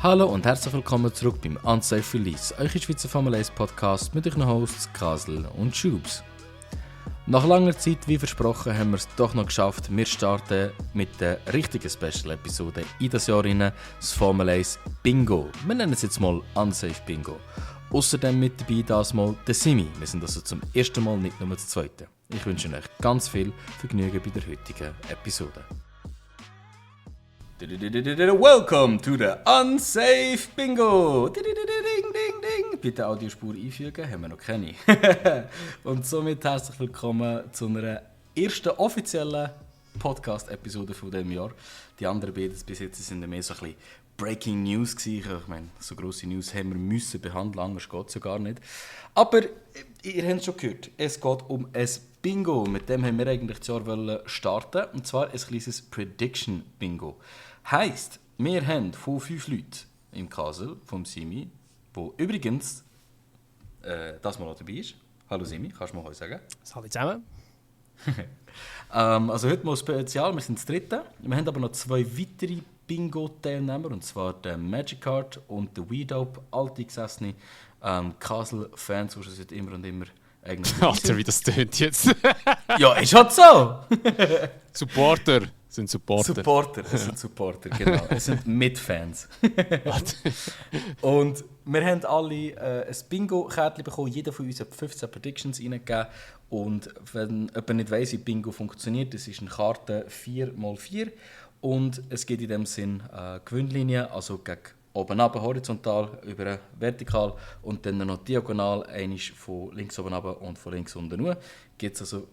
Hallo und herzlich willkommen zurück beim Unsafe Release, euer Schweizer Formel 1 Podcast mit euren Hosts Kasel und Schubs. Nach langer Zeit, wie versprochen, haben wir es doch noch geschafft. Wir starten mit der richtigen Special-Episode in das Jahr rein, das Formel 1 Bingo. Wir nennen es jetzt mal Unsafe Bingo. Außerdem mit dabei das Mal der Simi. Wir sind also zum ersten Mal nicht nur das zweite. Ich wünsche euch ganz viel Vergnügen bei der heutigen Episode. Welcome to the Unsafe Bingo! Ding, ding, ding. Bitte Audiospur einfügen, haben wir noch keine. Und somit herzlich willkommen zu einer ersten offiziellen Podcast-Episode von diesem Jahr. Die anderen beiden bis jetzt sind mehr so ein bisschen Breaking News gewesen. Ich meine, so grosse News haben wir müssen behandeln, anders geht es ja gar nicht. Aber ihr habt es schon gehört, es geht um ein Bingo. Mit dem haben wir eigentlich das Jahr starten. Und zwar ein kleines Prediction Bingo. Heisst, wir haben von 5 Leuten im Kasel, vom Simi, wo übrigens das mal noch dabei ist. Hallo Simi, kannst du mal heute sagen? Hallo zusammen. Also heute mal Spezial, wir sind das dritte. Wir haben aber noch 2 weitere Bingo-Teilnehmer, und zwar der Magic Card und der WeDope, alte gesessene Kasel-Fans, die schon immer und immer eigentlich... Alter, wie das tönt jetzt. Ja, ist halt so! Supporter sind Supporter. Es sind Supporter, genau. Es sind Mitfans. Und wir haben alle ein Bingo-Kärtchen bekommen. Jeder von uns hat 15 Predictions reingegeben. Und wenn jemand nicht weiss, wie Bingo funktioniert, das ist eine Karte 4x4. Und es gibt in dem Sinn Gewinnlinien, also gegen oben runter, horizontal, über vertikal und dann noch diagonal, einmal von links oben runter und von links unten runter. Gibt es also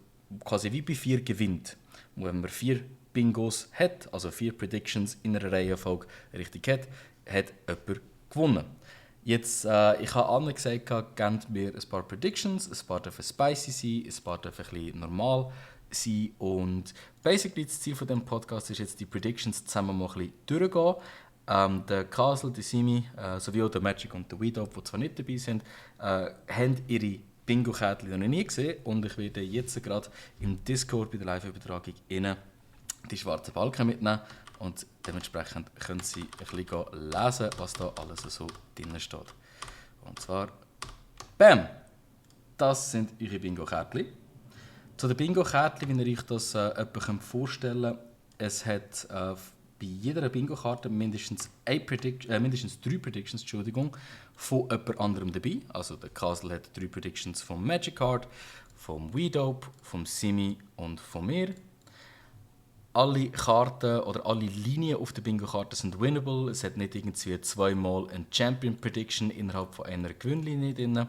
quasi wie bei 4 gewinnt. Und wenn man 4 Bingos hat, also 4 Predictions in einer Reihenfolge richtig hat jemand gewonnen. Jetzt, ich habe Anne gesagt, gebt mir ein paar Predictions, ein paar dürfen spicy sein, ein paar dürfen ein bisschen normal sein. Und basically das Ziel von diesem Podcast ist jetzt, die Predictions zusammen mal ein bisschen durchgehen. Der Kasel, der Simi, sowie auch der Magic und der WeDope, die zwar nicht dabei sind, haben ihre Bingo-Kärtchen noch nie gesehen. Und ich werde jetzt gerade im Discord bei der Live-Übertragung die schwarzen Balken mitnehmen. Und dementsprechend können Sie ein bisschen lesen, was da alles so drin steht. Und zwar, BAM! Das sind eure Bingo-Kärtchen. Zu den Bingo-Kärtchen, wie ihr euch das etwa vorstellen könnt, es hat bei jeder Bingo-Karte mindestens 3 Predictions von jemand anderem dabei. Also der Kasel hat 3 Predictions vom Magic Card, vom WeDope, vom Simi und von mir. Alle Karten oder alle Linien auf der Bingo-Karte sind winnable. Es hat nicht irgendwie 2-mal eine Champion-Prediction innerhalb von einer Gewinnlinie drin.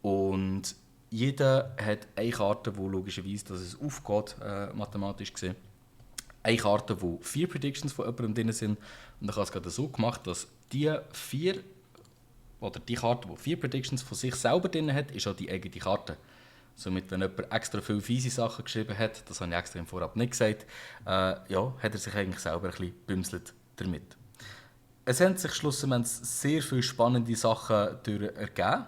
Und jeder hat eine Karte, wo logischerweise, dass es aufgeht, mathematisch gesehen. Eine Karte, wo 4 Predictions von jemandem drin sind. Und ich habe es gerade so gemacht, dass die Karte, die 4 Predictions von sich selber drin hat, ist auch die eigene Karte. Somit, wenn jemand extra viele fiese Sachen geschrieben hat, das habe ich extra im Vorab nicht gesagt, hat er sich eigentlich selber ein bisschen bümselt damit. Es haben sich schlussendlich sehr viele spannende Sachen ergeben.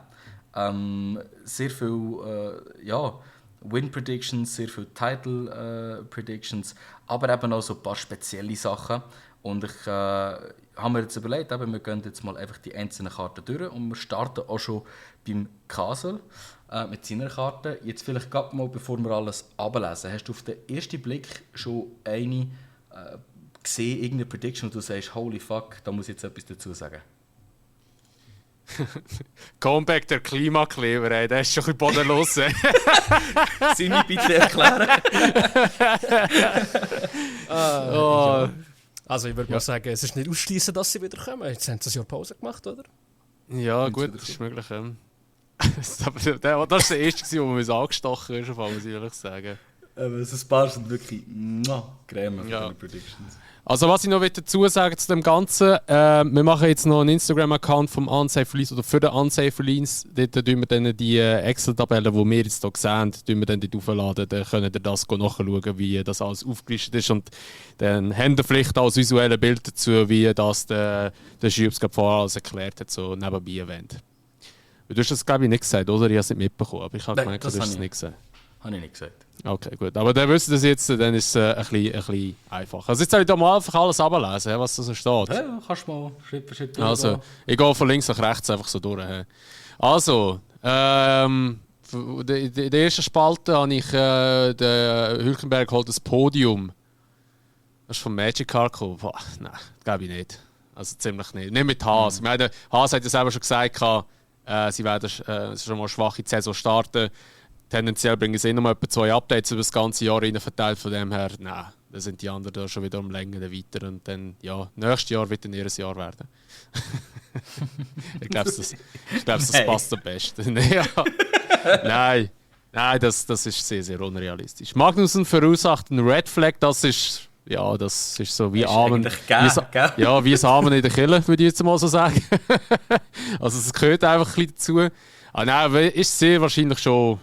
Sehr viele Win-Predictions, sehr viele Title-Predictions, aber eben auch so ein paar spezielle Sachen. Und ich habe mir jetzt überlegt, wir gehen jetzt mal einfach die einzelnen Karten durch und wir starten auch schon beim Kasel mit seiner Karte. Jetzt vielleicht gerade mal, bevor wir alles ablesen, hast du auf den ersten Blick schon eine gesehen, irgendeine Prediction, wo du sagst, holy fuck, da muss ich jetzt etwas dazu sagen? Comeback der Klimakleber, ey, der ist schon ein bisschen bodenlos. Simi, bitte erklären. Also ich würde mal sagen, es ist nicht ausschließen, dass sie wieder kommen. Jetzt haben sie ein Jahr Pause gemacht, oder? Ja, gut, das ist möglich. Das war der erste, wo mir angestochen ist, muss ich ehrlich sagen. Aber so ein paar sind wirklich Creme für ja. die Predictions. Also was ich noch dazu sagen zu dem Ganzen, wir machen jetzt noch einen Instagram-Account vom Unsafe Release oder für den Unsafe Release. Dort tun wir dann die Excel-Tabellen, die wir jetzt hier sehen, tun wir dann dort aufladen. Dann könnt ihr das nachschauen, wie das alles aufgelistet ist. Und dann habt ihr vielleicht auch das visuelle Bild dazu, wie das der Schubs gerade vorher alles erklärt hat, so nebenbei erwähnt. Du hast das, glaube ich, nicht gesagt, oder? Ich habe es nicht mitbekommen, aber ich habe gemeint, du hast es nicht gesagt. Habe ich nicht gesagt. Okay, gut. Aber dann wisst ihr das jetzt, dann ist es ein bisschen einfacher. Also jetzt soll ich da mal einfach alles ablesen, was da so steht. Ja, kannst du mal Schritt für Schritt Also, ich gehe von links nach rechts einfach so durch. Also, in der ersten Spalte habe ich den Hülkenberg holt das Podium. Das ist vom Magic Car gekommen. Boah, nein, glaube ich nicht. Also ziemlich nicht. Nicht mit Haas. Ich meine, Haas hat ja selber schon gesagt, sie werden schon mal schwache Saison starten. Tendenziell bringen sie noch etwa 2 Updates über das ganze Jahr rein verteilt. Von dem her, nein, dann sind die anderen da schon wieder um Längen weiter. Und dann, ja, nächstes Jahr wird dann ihr Jahr werden. Ich glaube, das passt am besten. Nein, das ist sehr, sehr unrealistisch. Magnussen verursacht einen Red Flag, das ist so wie Amen. Wie das Amen in der Kirche, würde ich jetzt mal so sagen. Also es gehört einfach ein bisschen dazu. Nein, ist sehr wahrscheinlich schon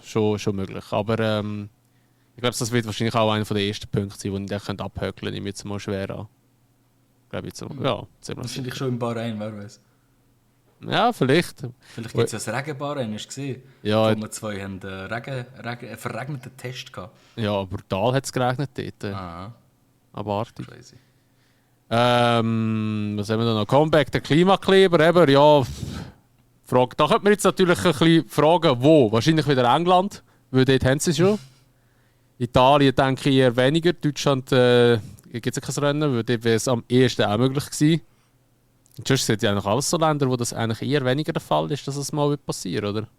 möglich. Aber ich glaube, das wird wahrscheinlich auch einer der ersten Punkte sein, die ich dann abhökeln könnte. Ich mir jetzt mal schwer an. Glaube ich so. Ja, ziemlich. Wahrscheinlich schon im Bahrain, wer weiß. Ja, vielleicht. Vielleicht gibt es ein Regenbahrain, hast du gesehen? Ja. Wo wir 2 haben einen verregneten Test gehabt. Ja, brutal hat es geregnet dort. Abartig. Crazy. Was haben wir da noch? Comeback der Klimakleber, eben, ja. Frage. Da könnte man jetzt natürlich ein bisschen fragen, wo? Wahrscheinlich wieder England, weil dort haben sie es schon. Italien denke ich eher weniger. Deutschland gibt es ja kein Rennen, weil dort wäre es am ehesten auch möglich gewesen. Und sonst sind ja eigentlich alles so Länder, wo das eigentlich eher weniger der Fall ist, dass es mal passieren wird, oder?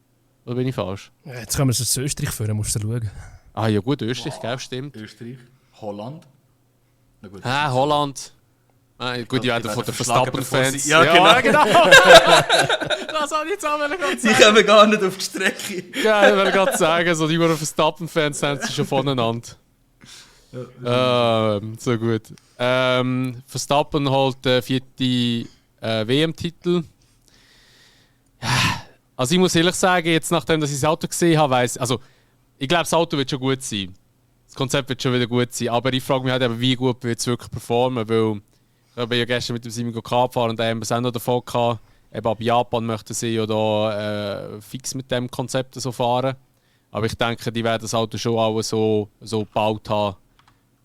Oder bin ich falsch? Ja, jetzt können wir es zu Österreich führen, musst du schauen. Ah ja gut, Österreich, gell, stimmt. Österreich, Holland. Na gut, Holland. Gut, die werden von den Verstappen-Fans. Ja, genau. Das habe ich jetzt auch gerade Sie kommen gar nicht auf die Strecke. Ja, ich wollte gerade sagen, so die Verstappen-Fans sind sie schon voneinander. So gut. Verstappen holt den 4. WM-Titel. Ja, also ich muss ehrlich sagen, jetzt nachdem dass ich das Auto gesehen habe, also ich glaube, das Auto wird schon gut sein. Das Konzept wird schon wieder gut sein. Aber ich frage mich halt eben, wie gut wird es wirklich performen, weil ich habe ja gestern mit dem Simon gefahren und da haben wir es auch noch davon gehabt, eben ab Japan möchten sie ja da fix mit dem Konzept so fahren. Aber ich denke, die werden das Auto schon auch so gebaut haben,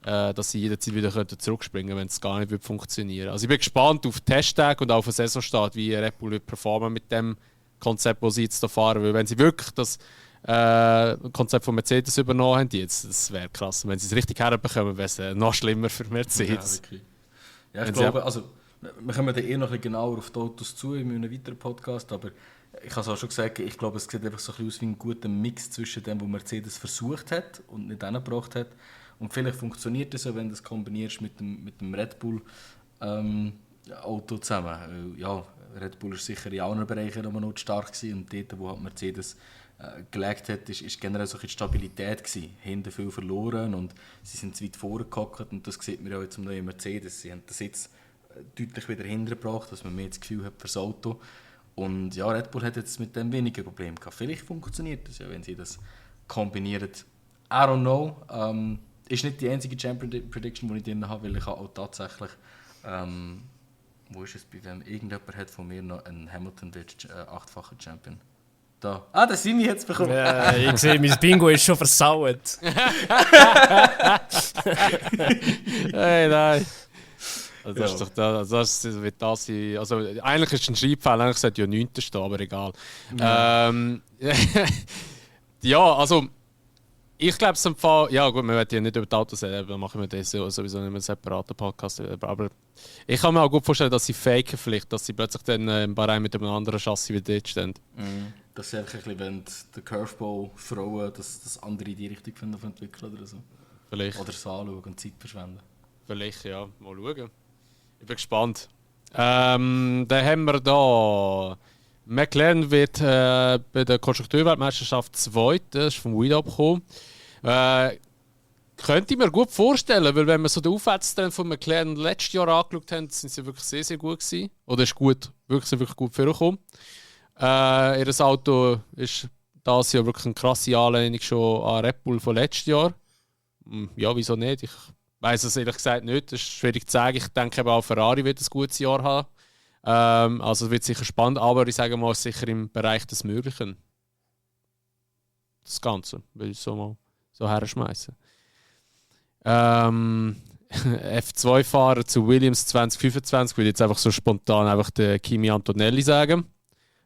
dass sie jederzeit wieder zurückspringen können, wenn es gar nicht funktionieren würde. Also ich bin gespannt auf den Testtag und auf den Saisonstart, wie Red Bull wird performen mit dem Konzept, das sie jetzt da fahren. Weil wenn sie wirklich das Konzept von Mercedes übernommen haben, das wäre krass. Und wenn sie es richtig herbekommen, wäre es noch schlimmer für Mercedes. Ja, ich glaube, also, wir kommen dann noch ein bisschen genauer auf die Autos zu in einem weiteren Podcast, aber ich habe es auch schon gesagt, ich glaube, es sieht einfach so ein bisschen aus wie ein guter Mix zwischen dem, was Mercedes versucht hat und nicht hingebracht hat. Und vielleicht funktioniert es so, wenn du das kombinierst mit dem Red Bull Auto zusammen. Ja, Red Bull war sicher in anderen Bereichen noch stark gewesen, und dort, wo halt Mercedes gelegt hat, ist generell so ein bisschen Stabilität gewesen. Hinten viel verloren und sie sind zu weit vorgehockt, und das sieht man ja jetzt im neuen Mercedes. Sie haben das jetzt deutlich wieder hintergebracht, dass man mehr das Gefühl hat für das Auto. Und ja, Red Bull hat jetzt mit dem weniger Probleme gehabt. Vielleicht funktioniert das ja, wenn sie das kombinieren. I don't know. Ist nicht die einzige Champion Prediction, die ich drin habe, weil ich auch tatsächlich, wo ist es bei wem? Irgendjemand hat von mir noch einen Hamilton, der 8-facher Champion. Da. Der Simi hat es bekommen. Ja, ich sehe, mein Bingo ist schon versaut. Hey, nein. Also das ist doch das wird das sein. Also eigentlich ist es ein Schreibfehler, eigentlich sollte ja 9. stehen, aber egal. Ja, ja, also ich glaube es im Fall, ja gut, wir werden ja nicht über die Autos reden, dann machen wir das sowieso nicht mehr einen separaten Podcast. Aber ich kann mir auch gut vorstellen, dass sie faken vielleicht, dass sie plötzlich dann im Bahrain mit einem anderen Chassis wieder dort stehen. Das ist einfach ein bisschen, wenn die Curveball-Frauen das andere in die Richtung finden auf entwickeln oder so. Vielleicht. Oder es anschauen und Zeit verschwenden. Vielleicht, ja. Mal schauen. Ich bin gespannt. Dann haben wir da McLaren wird bei der Konstrukteurweltmeisterschaft 2. Das ist vom Weed abgekommen. Könnte ich mir gut vorstellen, weil wenn wir so den Aufwärtstrend von McLaren letztes Jahr angeschaut haben, sind sie wirklich sehr, sehr gut gewesen. Oder ist gut, wirklich gut vorgekommen. Ihr Auto ist das Jahr wirklich eine krasse Anlehnung schon an Red Bull von letztes Jahr. Ja, wieso nicht? Ich weiss es ehrlich gesagt nicht. Das ist schwierig zu sagen. Ich denke, auch Ferrari wird ein gutes Jahr haben. Also es wird sicher spannend, aber ich sage mal, sicher im Bereich des Möglichen. Das Ganze, will ich so mal so herschmeißen. F2-Fahrer zu Williams 2025 würde ich jetzt einfach so spontan einfach den Kimi Antonelli sagen.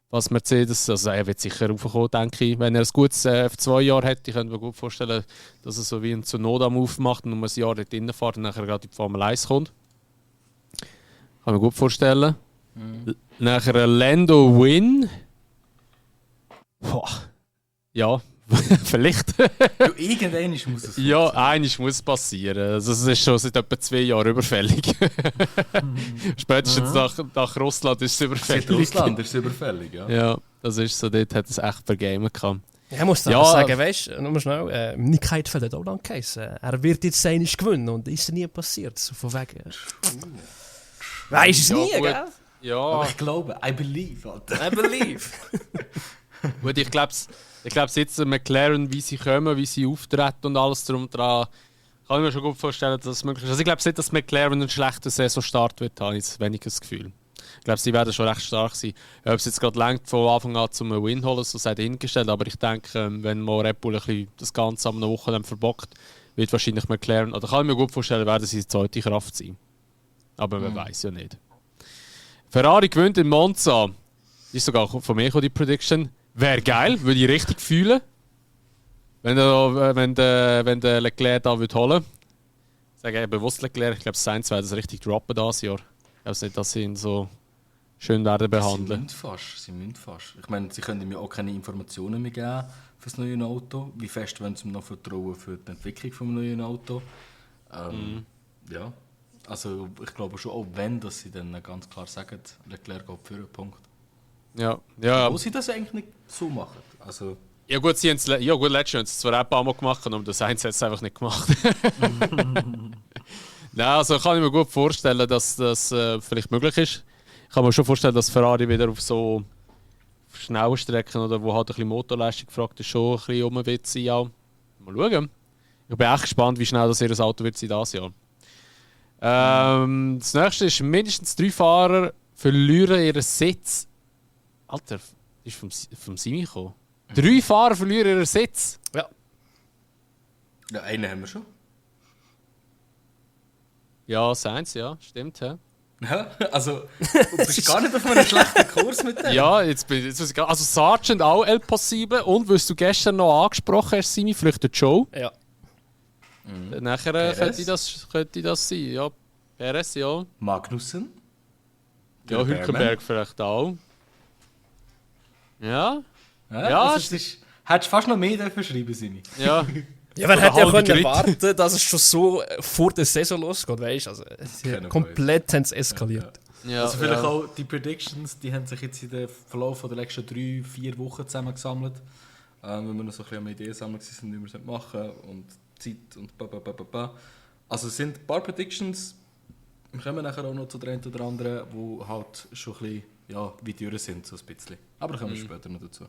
Was Mercedes, also er wird sicher raufkommen, denke ich. Wenn er ein gutes F2-Jahr hätte, ich könnte mir gut vorstellen, dass er so wie ein Tsunoda-Move macht und um ein Jahr dort drinnen fährt und nachher gerade in die Formel 1 kommt. Kann mir gut vorstellen. Nachher ein Lando Win. Boah. Ja, vielleicht. Du, irgendwann muss es Ja, eines muss passieren. Also, es ist schon seit etwa 2 Jahren überfällig. Spätestens nach Russland ist es überfällig. Seit Russland ist es überfällig, ja. Ja, das ist so, dort hat es echt vergamen gehabt. Ich muss da sagen, weißt du, nur schnell, Nick Heidfeld hat auch lang geheißen. Er wird jetzt einmal gewinnen und ist nie passiert. So von wegen. Weißt du es nie, gut. gell? Ja, Aber ich glaube, I believe, Alter. I believe. gut, ich glaube jetzt McLaren, wie sie kommen, wie sie auftreten und alles drum dran, kann ich mir schon gut vorstellen, dass es möglich ist. Also ich glaube nicht, dass McLaren einen schlechten Saisonstart wird haben, ist weniger das Gefühl. Ich glaube, sie werden schon recht stark sein. Ob es jetzt gerade langt von Anfang an zum Win holen, so sei dahingestellt, aber ich denke, wenn man Red Bull ein bisschen das Ganze am Woche dann verbockt, wird wahrscheinlich McLaren, oder kann ich mir gut vorstellen, werden sie die zweite Kraft sein. Aber man weiß ja nicht. Ferrari gewinnt in Monza. Ist sogar von mir die Prediction. Wäre geil, würde ich richtig fühlen. Wenn der Leclerc da holen würde. Ich sage bewusst Leclerc, ich glaube, Sainz wird das richtig droppen dieses Jahr. Ich glaube nicht, dass sie ihn so schön werden behandeln. Sie müssen fast. Ich meine, sie können mir auch keine Informationen mehr geben für das neue Auto. Wie fest wollen sie mir noch vertrauen für die Entwicklung des neuen Autos? Ja. Also ich glaube schon, auch wenn, dass sie dann ganz klar sagen, Leclerc geht für einen Punkt. Ja. Wo sie das eigentlich nicht so machen. Also, Ja gut, letztes Jahr haben sie es zwar auch ein paar Mal gemacht, aber das Sainz hat es einfach nicht gemacht. Nein, also kann ich mir gut vorstellen, dass das vielleicht möglich ist. Ich kann mir schon vorstellen, dass Ferrari wieder auf so schnellen Strecken oder wo halt ein bisschen Motorleistung gefragt ist, schon ein bisschen rum wird sein. Ja. Mal schauen. Ich bin echt gespannt, wie schnell das ihr Auto wird sein dieses Jahr. Das nächste ist, mindestens 3 Fahrer verlieren ihren Sitz. Alter, ist vom Simi gekommen. 3 Fahrer verlieren ihren Sitz. Ja. Ja, einen haben wir schon. Ja, Sainz, ja, stimmt. Ja, Ja, also, du bist gar nicht auf einem schlechten Kurs mit dem. ja jetzt also Sargent auch El Possible und, was du gestern noch angesprochen hast, Simi, vielleicht der Joe. Ja. Nachher Perez? könnte das sein, ja. Perez, ja. Magnussen. Ja, Der Hülkenberg vielleicht auch. Ja. Ja, hättest du fast noch mehr dafür schreiben, Simi. Ja. Ja, wer Oder hätte ja halbe können Grid. warten, dass es schon so vor der Saison losgeht, weißt du? Also, komplett haben sie eskaliert. Ja, Also vielleicht ja. auch die Predictions, die haben sich jetzt in der Verlauf der letzten 3-4 Wochen zusammengesammelt. Wenn wir noch so ein bisschen am Ideen sammeln sind, wie wir es machen und Zeit und ba. Also es sind ein paar Predictions, wir kommen nachher auch noch zu der einen oder anderen, die halt schon ein bisschen, ja, wie durch sind, so ein bisschen. Aber da kommen wir später noch dazu.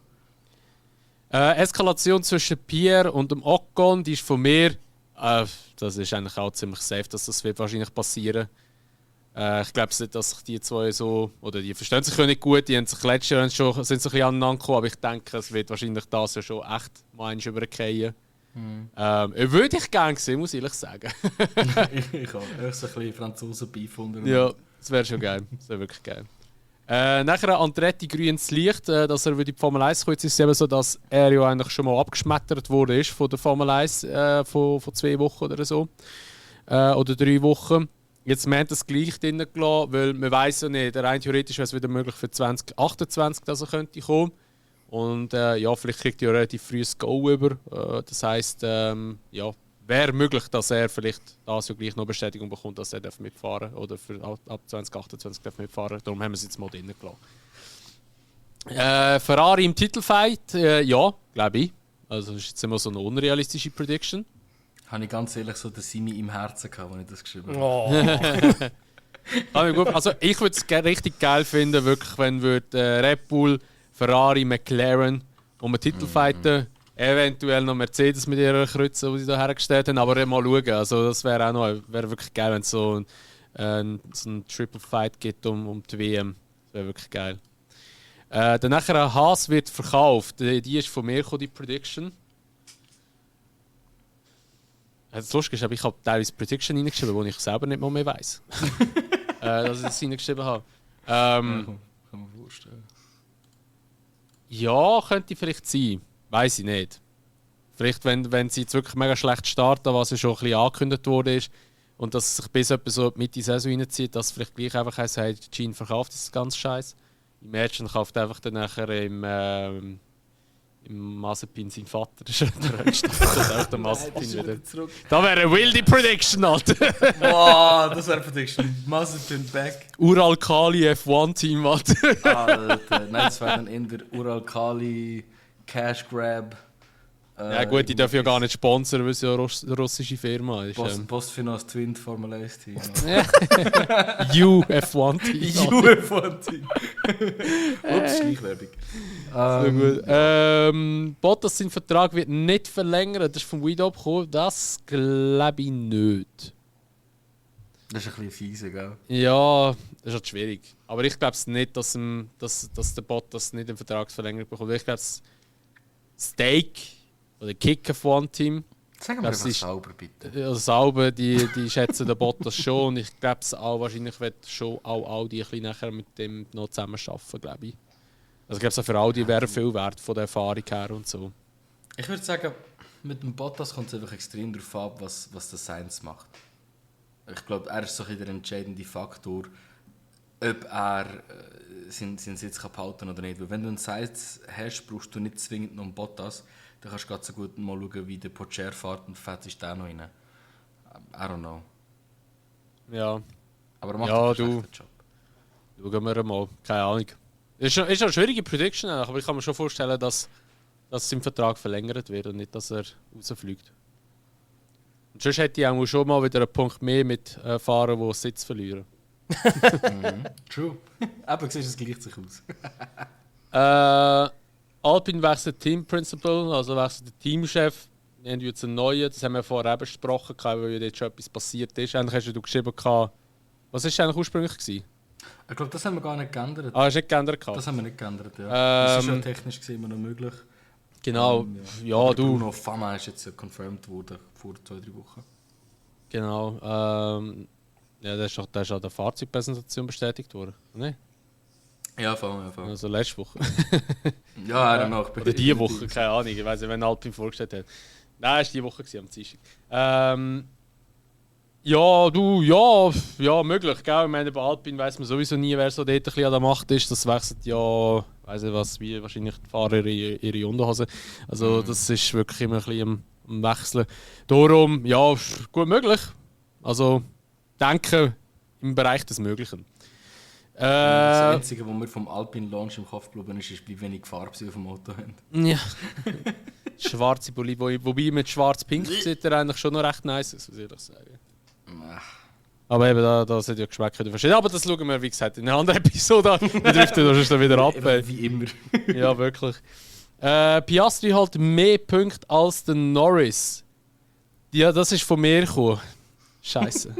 Eskalation zwischen Pierre und dem Ocon, die ist von mir, das ist eigentlich auch ziemlich safe, dass das wird wahrscheinlich passieren. Ich glaube nicht, dass sich die zwei so, oder die verstehen sich ja nicht gut, die haben sich letztes Jahr schon, sind so ein bisschen aneinander gekommen, aber ich denke, es wird wahrscheinlich das ja schon echt mal eins übergehen. Würde ich gerne sehen, muss ich ehrlich sagen. Ich habe so ein bisschen Franzosen-Beef unter. Ja, das wäre schon geil, das wäre wirklich geil. Nachher Andretti grünes Licht, dass er in die Formel 1 kommt. Jetzt ist es eben so, dass er ja eigentlich schon mal abgeschmettert wurde ist von der Formel 1 von 2 Wochen oder so. Oder 3 Wochen. Jetzt haben wir das gleich drin gelassen, weil man weiss ja nicht, rein theoretisch wäre es wieder möglich für 2028, dass er könnte kommen. Und ja, vielleicht kriegt er ja relativ früh ein Go über. Das heisst, ja, wäre möglich, dass er vielleicht das ja gleich noch Bestätigung bekommt, dass er mitfahren darf. Oder für ab 2028 darf mitfahren. Darum haben wir es jetzt mal drin gelassen. Ferrari im Titelfight, ja, glaube ich. Also das ist jetzt immer so eine unrealistische Prediction. Habe ich ganz ehrlich so den Simi im Herzen gehabt, als ich das geschrieben habe. Oh. Also ich würde es richtig geil finden, wirklich, wenn Red Bull, Ferrari, McLaren um einen Titel fighten. Eventuell noch Mercedes mit ihrer Kreuze, die sie da hergestellt haben, aber mal schauen. Also das wäre auch noch wirklich geil, wenn es so ein Triple Fight gibt um die WM. Das wäre wirklich geil. Dann nachher Haas wird verkauft. Die ist von mir gekommen, die Prediction. Das Lustige ist, ich habe teilweise Prediction reingeschrieben, die ich selber nicht mal mehr weiss. Dass ich das reingeschrieben habe. Kann man vorstellen. Ja, könnte vielleicht sein. Weiss ich nicht. Vielleicht, wenn sie jetzt wirklich mega schlecht starten, was ja schon ein bisschen angekündigt wurde, und dass es sich bis etwa so Mitte der Saison reinzieht, dass es vielleicht gleich einfach heisst, hey, Gene verkauft das ganz Scheiß. Imagine kauft einfach dann nachher im Mazepin sein Vater. Das ist der Rennstoffer. Der Mazepin wieder. Da wäre eine wilde Prediction, Alter. Wow, das wäre Prediction. Mazepin back. Uralkali F1-Team, Alter. Alter, nein, das wäre dann in der Uralkali Cash Grab. Ja gut, die dürfen ja gar nicht sponsern, weil es ja eine russische Firma ist. Postfinos Twin Formel 1 Team. UF1-Team. UF1-Team. Ups, Schleichwerbung. So gut. Bottas, sein Vertrag wird nicht verlängert. Das ist vom Guido gekommen. Das glaube ich nicht. Das ist ein bisschen fiese, gell? Ja, das ist halt schwierig. Aber ich glaube es nicht, dass der Bottas nicht eine Vertragsverlängerung bekommt. Ich glaube, das Steak oder Kicker von Team. Sagen wir einfach sauber, bitte. Also sauber, die schätzen den Bottas schon. Und ich glaube es auch, wahrscheinlich wird schon auch Audi ein bisschen nachher mit dem noch zusammen arbeiten, glaube ich. Also ich glaube, für Audi wäre viel wert von der Erfahrung her und so. Ich würde sagen, mit dem Bottas kommt es einfach extrem darauf ab, was der Sainz macht. Ich glaube, er ist so der entscheidende Faktor, ob er seinen Sitz behalten kann oder nicht. Weil wenn du einen Sainz hast, brauchst du nicht zwingend noch einen Bottas. Dann kannst du ganz so gut mal schauen, wie der Pocher fährt und fährt ist der noch rein. I don't know. Ja. Aber er macht einen schlechten Job. Schauen wir mal. Keine Ahnung. Ist eine schwierige Prediction, aber ich kann mir schon vorstellen, dass sein Vertrag verlängert wird und nicht, dass er rausfliegt. Und sonst hätte ich auch schon mal wieder einen Punkt mehr mit Fahrern, die Sitz verlieren. True. Aber siehst, es gleicht sich aus. Alpine wechselt Team Principal, also wechselt der Teamchef. Wir haben jetzt einen neuen, das haben wir vorher eben besprochen, weil jetzt schon etwas passiert ist. Eigentlich hast du geschrieben, was war eigentlich ursprünglich? Ich glaube, das haben wir gar nicht geändert. Hast du nicht geändert? Das haben wir nicht geändert, ja. Das ist ja technisch gesehen immer noch möglich. Genau, ja du. Bruno Fama ist jetzt confirmed worden vor 2-3 Wochen. Genau. Ja, der ist an der Fahrzeugpräsentation bestätigt worden, ne? Ja, voll. Also letzte Woche. Ja, er noch. Oder diese Woche, keine Ahnung. Ich weiß nicht, wenn Alpine vorgestellt hat. Nein, es war diese Woche am Dienstag. Ja, möglich. Gell? Ich meine, bei Alpine weiss man sowieso nie, wer so dort ein bisschen an der Macht ist. Das wechselt ja, weiss ich was, wie wahrscheinlich die Fahrer ihre Unterhose. Also das ist wirklich immer ein bisschen am Wechseln. Darum, ja, gut möglich. Also, denke im Bereich des Möglichen. Das Einzige, was mir vom Alpine Launch im Kopf geblieben ist, wie wenig Farbe sie auf dem Auto haben. Ja. Schwarze Bolide, wobei mit schwarz-pink sieht er eigentlich schon noch recht nice aus, muss ich ehrlich sagen. Aber eben, da sind ja Geschmäcker verschieden. Aber das schauen wir, wie gesagt, in einer anderen Episode an. Wir driften das dann wieder ab. Wie immer. Ja, wirklich. Piastri halt mehr Punkte als der Norris. Ja, das ist von mir gekommen. Scheiße.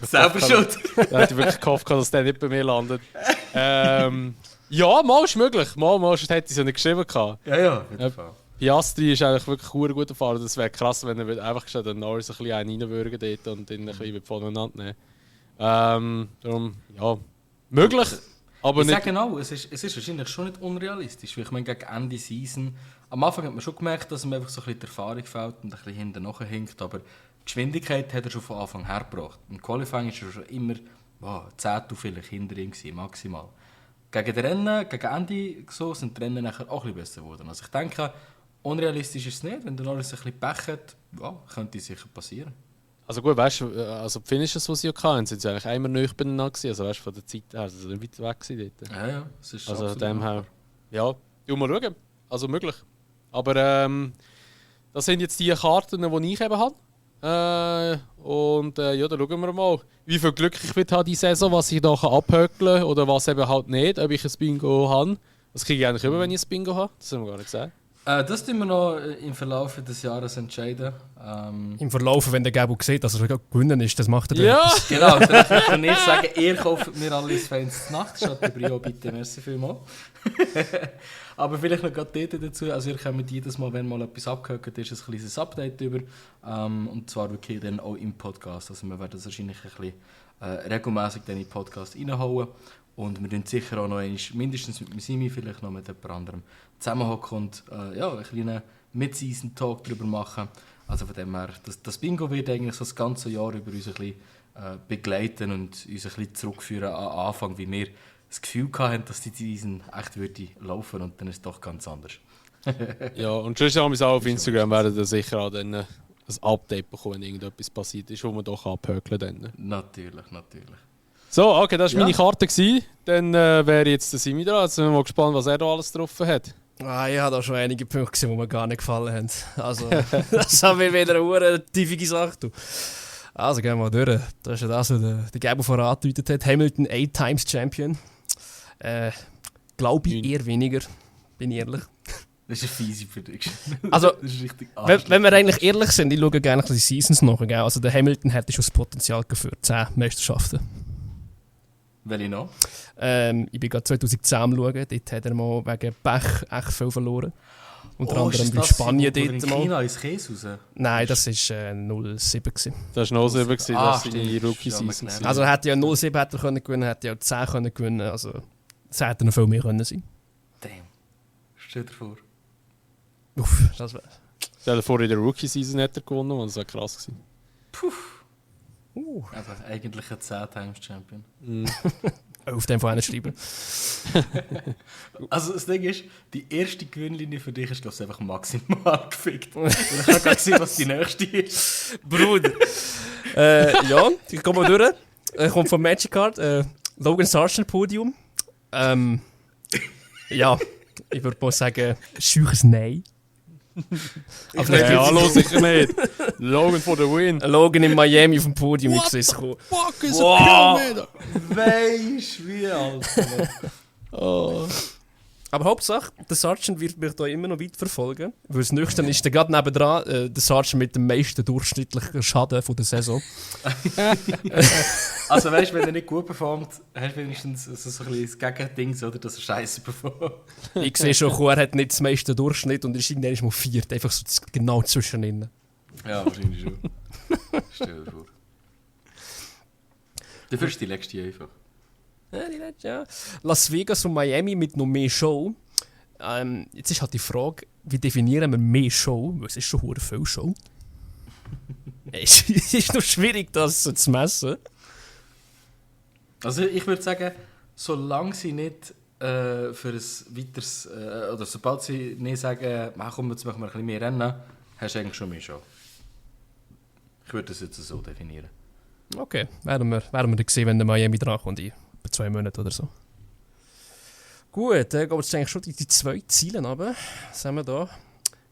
Selber schuld. Da hätte ich wirklich gehofft, dass der nicht bei mir landet. Ja, mal ist möglich. Mal hätte ich es ja nicht geschrieben. Ja, auf jeden Fall. Piastri ist eigentlich wirklich ein guter Fahrer. Das wäre krass, wenn er einfach gesagt den Norris ein bisschen reinwürgen dort und ihn ein bisschen voneinander nehmen. Darum, ja, möglich, aber ich nicht... sage genau, es ist wahrscheinlich schon nicht unrealistisch. Weil ich meine, gegen Ende Season... Am Anfang hat man schon gemerkt, dass ihm einfach so ein bisschen die Erfahrung fehlt und ein bisschen hinten nachhinkt, aber die Geschwindigkeit hat er schon von Anfang her gebracht. Im Qualifying war er schon immer 10 vielleicht hinter ihm gewesen, maximal. Gegen die Rennen, gegen Ende so, sind die Rennen nachher auch ein bisschen besser geworden. Also ich denke, unrealistisch ist es nicht. Wenn der Norris ein bisschen Pech hat, könnte es sicher passieren. Also gut, weißt du, also die Finishes, die sie hatten, sind sie eigentlich einmal näher beieinander gewesen. Also weißt du, von der Zeit her, also nicht weit weg gewesen dort. Ja, es ist also von dem her, ja, mal schauen. Also möglich. Aber das sind jetzt die Karten, die ich eben habe. Ja, dann schauen wir mal, wie viel Glück ich wird haben diese Saison, was ich da abhökeln kann oder was eben halt nicht, ob ich ein Bingo habe. Das kriege ich eigentlich immer, wenn ich ein Bingo habe. Das haben wir gar nicht gesagt. Das tun wir noch im Verlauf des Jahres entscheiden. Im Verlauf, wenn der Gabo sieht, dass er gewinnen ist, das macht er dann. Ja! Genau, dann kann ich sagen, ihr kauft mir alle Fans zur Nacht. Schaut der Brio bitte, merci vielmals. Aber vielleicht noch gerade dort dazu, also ihr kommt jedes Mal, wenn mal etwas abgehakt ist, ein kleines Update über. Und zwar wirklich dann auch im Podcast. Also wir werden das wahrscheinlich ein bisschen regelmäßig in den Podcast reinhauen. Und wir werden sicher auch noch einmal, mindestens mit Simi, vielleicht noch mit jemand anderem zusammenhocken und einen kleinen Mid-Season-Talk darüber machen. Also von dem her, das Bingo wird eigentlich so das ganze Jahr über uns ein bisschen begleiten und uns ein bisschen zurückführen an Anfang, wie wir das Gefühl hatten, dass die Season echt würde laufen und dann ist es doch ganz anders. Ja, und sonst haben wir auch auf Instagram werden wir sicher auch dann ein Update bekommen, wenn irgendetwas passiert ist, wo wir doch abhökeln dann. Natürlich. So, okay, das war meine Karte gewesen. Dann wäre jetzt der Simi dran. Jetzt sind wir mal gespannt, was er da alles drauf hat. Ich habe da schon einige Punkte gesehen, die mir gar nicht gefallen haben. Also, das haben wir wieder eine tiefige Sache. Du. Also, gehen wir mal durch. Das ist ja das, was der Gabo vorher angedeutet hat. Hamilton 8 Times Champion. Glaube ich eher weniger, bin ich ehrlich. Das ist eine fiese Prediction. Also, das ist richtig wenn wir eigentlich ehrlich sind, ich schaue gerne die Seasons nach. Also, der Hamilton hätte schon das Potenzial für 10 Meisterschaften. Welche noch? Ich bin gerade 2010 am schauen, dort hat er mal wegen Pech echt viel verloren. Unter anderem bei Spanien dort in mal. China ins Käse raus? Nein, das war 07 gewesen. Das war 07 gewesen, das sind die Rookie-Season. Also er hätte ja 07 hätte er können gewinnen, hätte ja auch 10 können gewinnen, also es hätte noch viel mehr können sein. Damn. Stell dir vor. Uff, das wäre... Stell dir vor, in der Rookie-Season hätte er gewonnen, das wäre krass gewesen. Puh. Also eigentlich ein 10 Times Champion. Auf dem Fall einen schreiben. Also das Ding ist, die erste Gewinnlinie für dich ist glaube ich einfach maximal gefickt. Ich kann gar sehen, was die nächste ist. Bruder. Ja, ich komme mal durch. Kommt von Magic Card. Logan Sargent Podium. Ja, ich würde mal sagen, scheuches Nein. Aber hallo, sicher nicht. Logan for the win. Logan in Miami auf dem Podium, ich sehe es kommen. Fuck is a Pyramid? Weisst wie, Alter. Oh. Aber Hauptsache, der Sargent wird mich da immer noch weit verfolgen. Weil das Nächste ist dann gerade nebendran der Sargent mit dem meisten durchschnittlichen Schaden von der Saison. Also weißt du, wenn er nicht gut performt, hast du wenigstens so ein bisschen das Gegending, oder, dass er scheiße performt. Ich sehe schon, er hat nicht das meiste Durchschnitt und ist irgendwann mal 4. Einfach so genau zwischen ihnen. Ja, wahrscheinlich schon. Stell dir vor. Dafür ist die letzte einfach. Ja, die letzte, ja. Las Vegas und Miami mit noch mehr Show. Jetzt ist halt die Frage, wie definieren wir mehr Show? Weil es ist schon hure viel Show. Es ist noch schwierig, das so zu messen. Also ich würde sagen, solange sie nicht für ein weiteres, oder sobald sie nicht sagen, komm, jetzt machen wir ein bisschen mehr Rennen, hast du eigentlich schon mehr Show. Ich würde das jetzt so definieren. Okay, werden wir dann sehen, wenn der Miami drankommt, in 2 Monaten oder so. Gut, dann gehen wir jetzt eigentlich schon die 2 Ziele runter. Was haben wir da?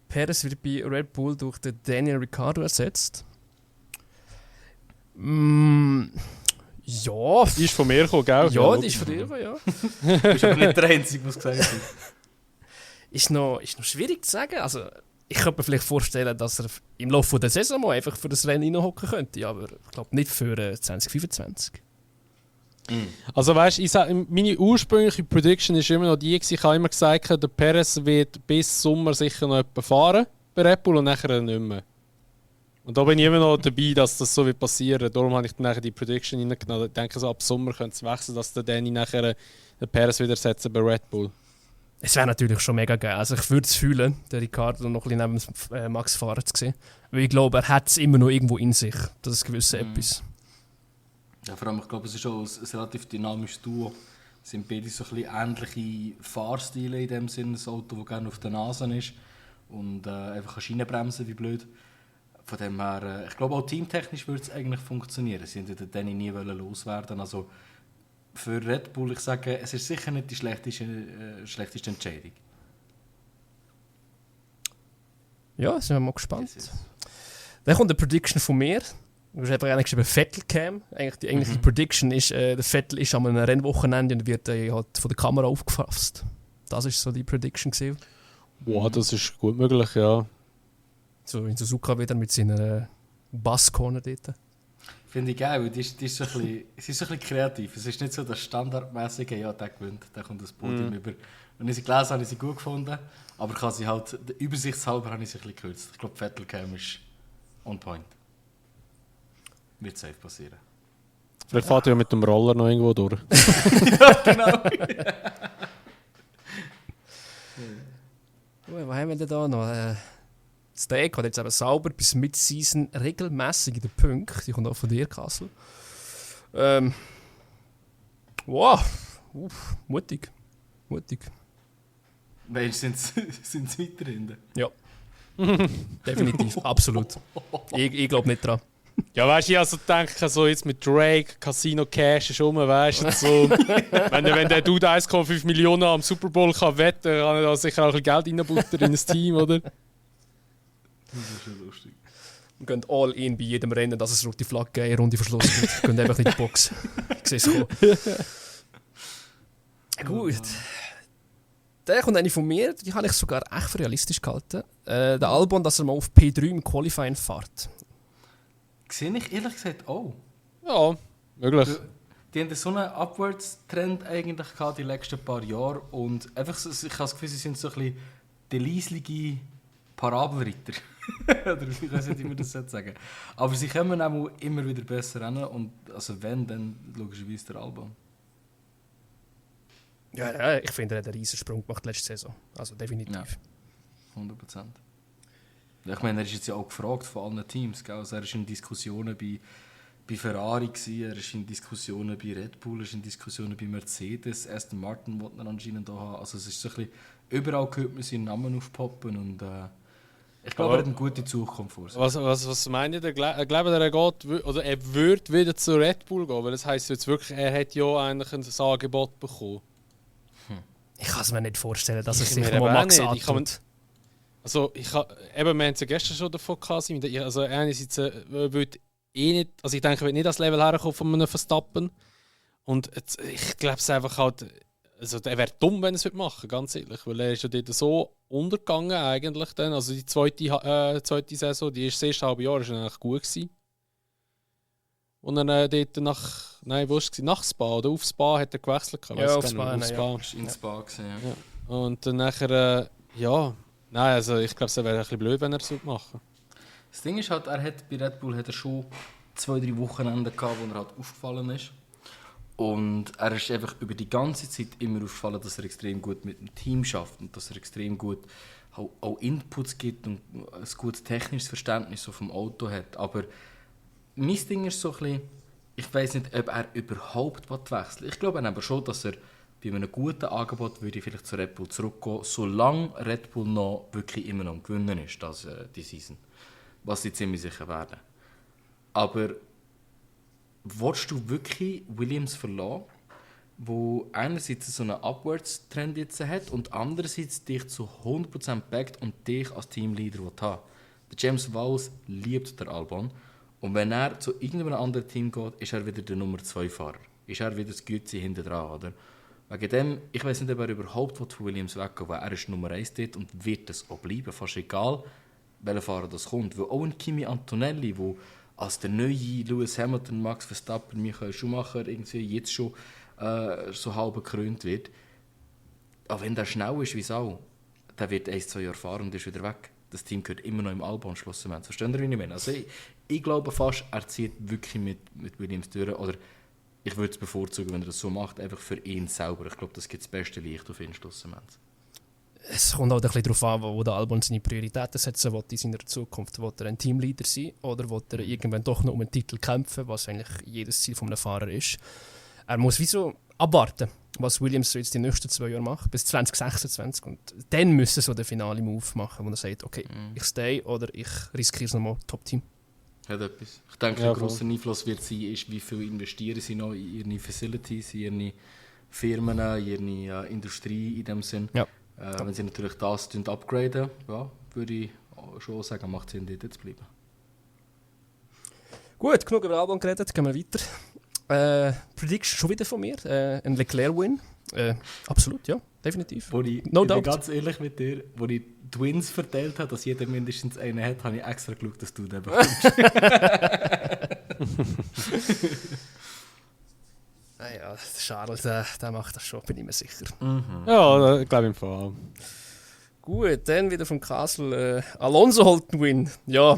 Perez wird bei Red Bull durch den Daniel Ricciardo ersetzt. Ja. Die ist von mir gekommen, gell? Ja, die ist von dir gekommen, ja. Du bist aber nicht der Einzige, was gesagt hat. Ist noch schwierig zu sagen. Also, ich könnte mir vielleicht vorstellen, dass er im Laufe der Saison mal einfach für das Rennen reinhocken könnte, aber ich glaube nicht für 2025. Also weißt du, meine ursprüngliche Prediction ist immer noch die gewesen. Ich habe immer gesagt, der Perez wird bis Sommer sicher noch jemanden fahren bei Red Bull und nachher nicht mehr. Und da bin ich immer noch dabei, dass das so wird passieren. Darum habe ich dann nachher die Prediction reingenommen. Ich denke, so ab Sommer könnte es wechseln, dass der Danny nachher den Perez wieder setzen bei Red Bull. Es wäre natürlich schon mega geil. Also ich würde es fühlen, den Ricciardo noch ein bisschen neben Max fahren zu sehen. Weil ich glaube, er hat es immer noch irgendwo in sich. Das ist gewisse etwas. Ja, vor allem, ich glaube, es ist auch ein relativ dynamisches Duo. Es sind beide so ein bisschen ähnliche Fahrstile in dem Sinne. Ein Auto, das gerne auf der Nase ist und einfach reinbremsen wie blöd. Von dem her, ich glaube auch teamtechnisch würde es eigentlich funktionieren. Sie wollten den nie loswerden. Also für Red Bull, ich sage, es ist sicher nicht die schlechteste Entscheidung. Ja, sind wir mal gespannt. Dann kommt eine Prediction von mir. Du hast einfach geschrieben, Vettel Cam. Eigentlich die eigentliche Prediction ist, der Vettel ist an einem Rennwochenende und wird halt von der Kamera aufgefasst. Das war so die Prediction gewesen. Wow, das ist gut möglich, ja. So in Suzuka wieder mit seiner Basscorner dort. Finde ich geil, weil die ist so ein bisschen, sie ist so ein bisschen kreativ. Es ist nicht so das standardmäßige, ja, der gewinnt, der kommt das Podium über. Wenn ich sie gelesen habe, habe ich sie gut gefunden. Aber ich habe sie halt, übersichtshalber habe ich sie ein bisschen gekürzt. Ich glaube, Vettel Cam ist on point. Wird safe passieren. Vielleicht fährt ja mit dem Roller noch irgendwo durch. Ja, genau. Was haben wir denn da noch? Steak hat jetzt eben sauber bis Mid-Season regelmäßig in den Punkten. Die kommt auch von dir, Kassel. Wow. Mutig. Meinst du, sind sie weiter hinten? Ja. Definitiv. Absolut. Ich glaube nicht dran. Ja, weißt du, ich also denke, so jetzt mit Drake, Casino Cash ist rum, weißt du, so, wenn der Dude 1,5 Millionen am Super Bowl kann wetten, kann er da sicher auch ein bisschen Geld reinbuttern in das Team, oder? Das ist schon lustig. Wir gehen all in bei jedem Rennen, dass es rote Flagge eine Runde Verschluss gibt. Wir gehen einfach nicht in die Box. Ich sehe es kommen. Gut. Der kommt eine von mir, die habe ich sogar echt für realistisch gehalten. Der Albon, dass er mal auf P3 im Qualifying fährt. Sehe ich ehrlich gesagt auch. Ja, möglich. Die haben so einen Upwards-Trend eigentlich gehabt die letzten paar Jahre und einfach so, ich habe das Gefühl, sie sind so ein bisschen die leislige Parabelritter. Oder ich weiß nicht, wie man das sagen. Aber sie kommen auch immer wieder besser ran und also wenn, dann logischerweise der Albon. Ja, ich finde, er hat einen riesen Sprung gemacht letzte Saison. Also definitiv. Ja, 100%. Ich meine, er ist jetzt ja auch gefragt von allen Teams. Gell? Also er ist in Diskussionen bei Ferrari gewesen, er ist in Diskussionen bei Red Bull, er ist in Diskussionen bei Mercedes, Aston Martin wollte er anscheinend auch haben. Also es ist so ein bisschen, überall hört man seinen Namen aufpoppen und ich glaube, er hat eine gute Zukunft vor sich. Was meint ihr? Glaubt ihr, er geht, oder er würde wieder zu Red Bull gehen? Weil das heisst jetzt wirklich, er hat ja eigentlich ein Angebot bekommen. Ich kann es mir nicht vorstellen, dass er sich mir mal eben Max auch nicht. antut. Also, wir haben es ja gestern schon davon gehabt. Also, einerseits würde nicht, also ich denke, er wird nicht das Level herkommen von einem Verstappen. Und jetzt, ich glaube es einfach halt, also er wäre dumm, wenn er es machen würde, ganz ehrlich. Weil er ist ja dort so untergegangen eigentlich dann. Also die zweite Saison, die das erste halbe Jahr, war eigentlich gut gewesen. Und dann dort nach Spa oder auf Spa hat er gewechselt. Ja, auf Spa. In Spa gewesen, ja. Und dann nachher, nein, also ich glaube, es wäre ein bisschen blöd, wenn er es machen würde. Das Ding ist halt, bei Red Bull hat er schon 2-3 Wochenenden gehabt, wo er halt aufgefallen ist. Und er ist einfach über die ganze Zeit immer aufgefallen, dass er extrem gut mit dem Team schafft und dass er extrem gut auch Inputs gibt und ein gutes technisches Verständnis so vom Auto hat. Aber mein Ding ist so ein bisschen, ich weiss nicht, ob er überhaupt wechseln will. Ich glaube aber schon, dass er bei einem guten Angebot würde ich vielleicht zu Red Bull zurückgehen, solange Red Bull noch wirklich immer noch am Gewinnen ist, die Season. Was sie ziemlich sicher werden. Aber willst du wirklich Williams verlassen, wo einerseits so einen Upwards-Trend jetzt hat und andererseits dich zu 100% backt und dich als Teamleader haben? Der James Vowles liebt der Albon und wenn er zu irgendeinem anderen Team geht, ist er wieder der Nummer 2-Fahrer. Ist er wieder das Gütze hinten dran, oder? Wegen dem, ich weiß nicht, ob er überhaupt von Williams weggehen will, weil er ist Nummer 1 dort und wird das auch bleiben, fast egal, welcher Fahrer das kommt. Weil auch ein Kimi Antonelli, der als der neue Lewis Hamilton, Max Verstappen, Michael Schumacher irgendwie jetzt schon so halb gekrönt wird, auch wenn der schnell ist wie Sau, der wird 1-2 Jahre fahren und ist wieder weg. Das Team gehört immer noch im Albon schlussendlich. Verstehen Sie, wie ich meine? Also ich glaube fast, er zieht wirklich mit Williams durch. Oder ich würde es bevorzugen, wenn er das so macht, einfach für ihn selber. Ich glaube, das gibt das beste Licht auf ihn schlussendlich. Es kommt auch ein bisschen darauf an, wo der Albon seine Prioritäten setzen will in seiner Zukunft. Will er ein Teamleader sein oder will er irgendwann doch noch um einen Titel kämpfen, was eigentlich jedes Ziel eines Fahrers ist. Er muss wieso abwarten, was Williams jetzt die nächsten 2 Jahre macht, bis 2026. Und dann müssen so den finale Move machen, wo er sagt, okay, ich stay oder ich riskiere es nochmal Top-Team. Hat etwas. Ich denke, ein grosser Einfluss wird sein, ist, wie viel investieren sie noch in ihre Facilities, in ihre Firmen, in ihre Industrie in dem Sinn. Ja. Wenn sie natürlich das upgraden, ja, würde ich schon sagen, macht es Sinn, dort zu bleiben. Gut, genug über Albon geredet, gehen wir weiter. Prediction schon wieder von mir, ein Leclerc-Win. Absolut, ja, definitiv. Ich bin ganz ehrlich mit dir, wo ich Twins verteilt habe, dass jeder mindestens einen hat, habe ich extra geschaut, dass du den bekommst. Naja, Charles, der macht das schon, bin ich mir sicher. Ja, ich glaube im Fall. Gut, dann wieder vom Castle. Alonso holt den Win. Ja,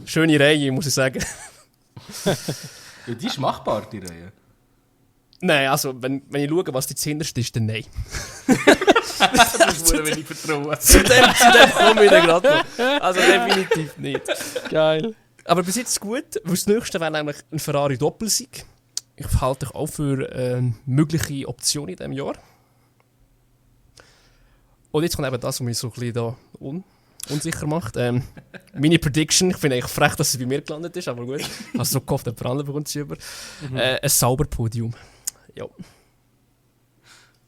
schöne Reihe, muss ich sagen. Ja, die ist machbar, die Reihe. Nein, also, wenn ich schaue, was die hinterste ist, dann nein. Das ist wenig Vertrauen. zu dem komme ich dann gerade noch. Also definitiv nicht. Geil. Aber bis jetzt gut, weil das nächste wäre nämlich ein Ferrari Doppelsieg. Ich halte dich auch für eine mögliche Option in diesem Jahr. Und jetzt kommt eben das, was mich so ein bisschen da unsicher macht. Meine Prediction, ich finde eigentlich frech, dass sie bei mir gelandet ist, aber gut. Ich habe so gehofft, jemand anderes bekommt sie über. Ein Sauberpodium. Ja.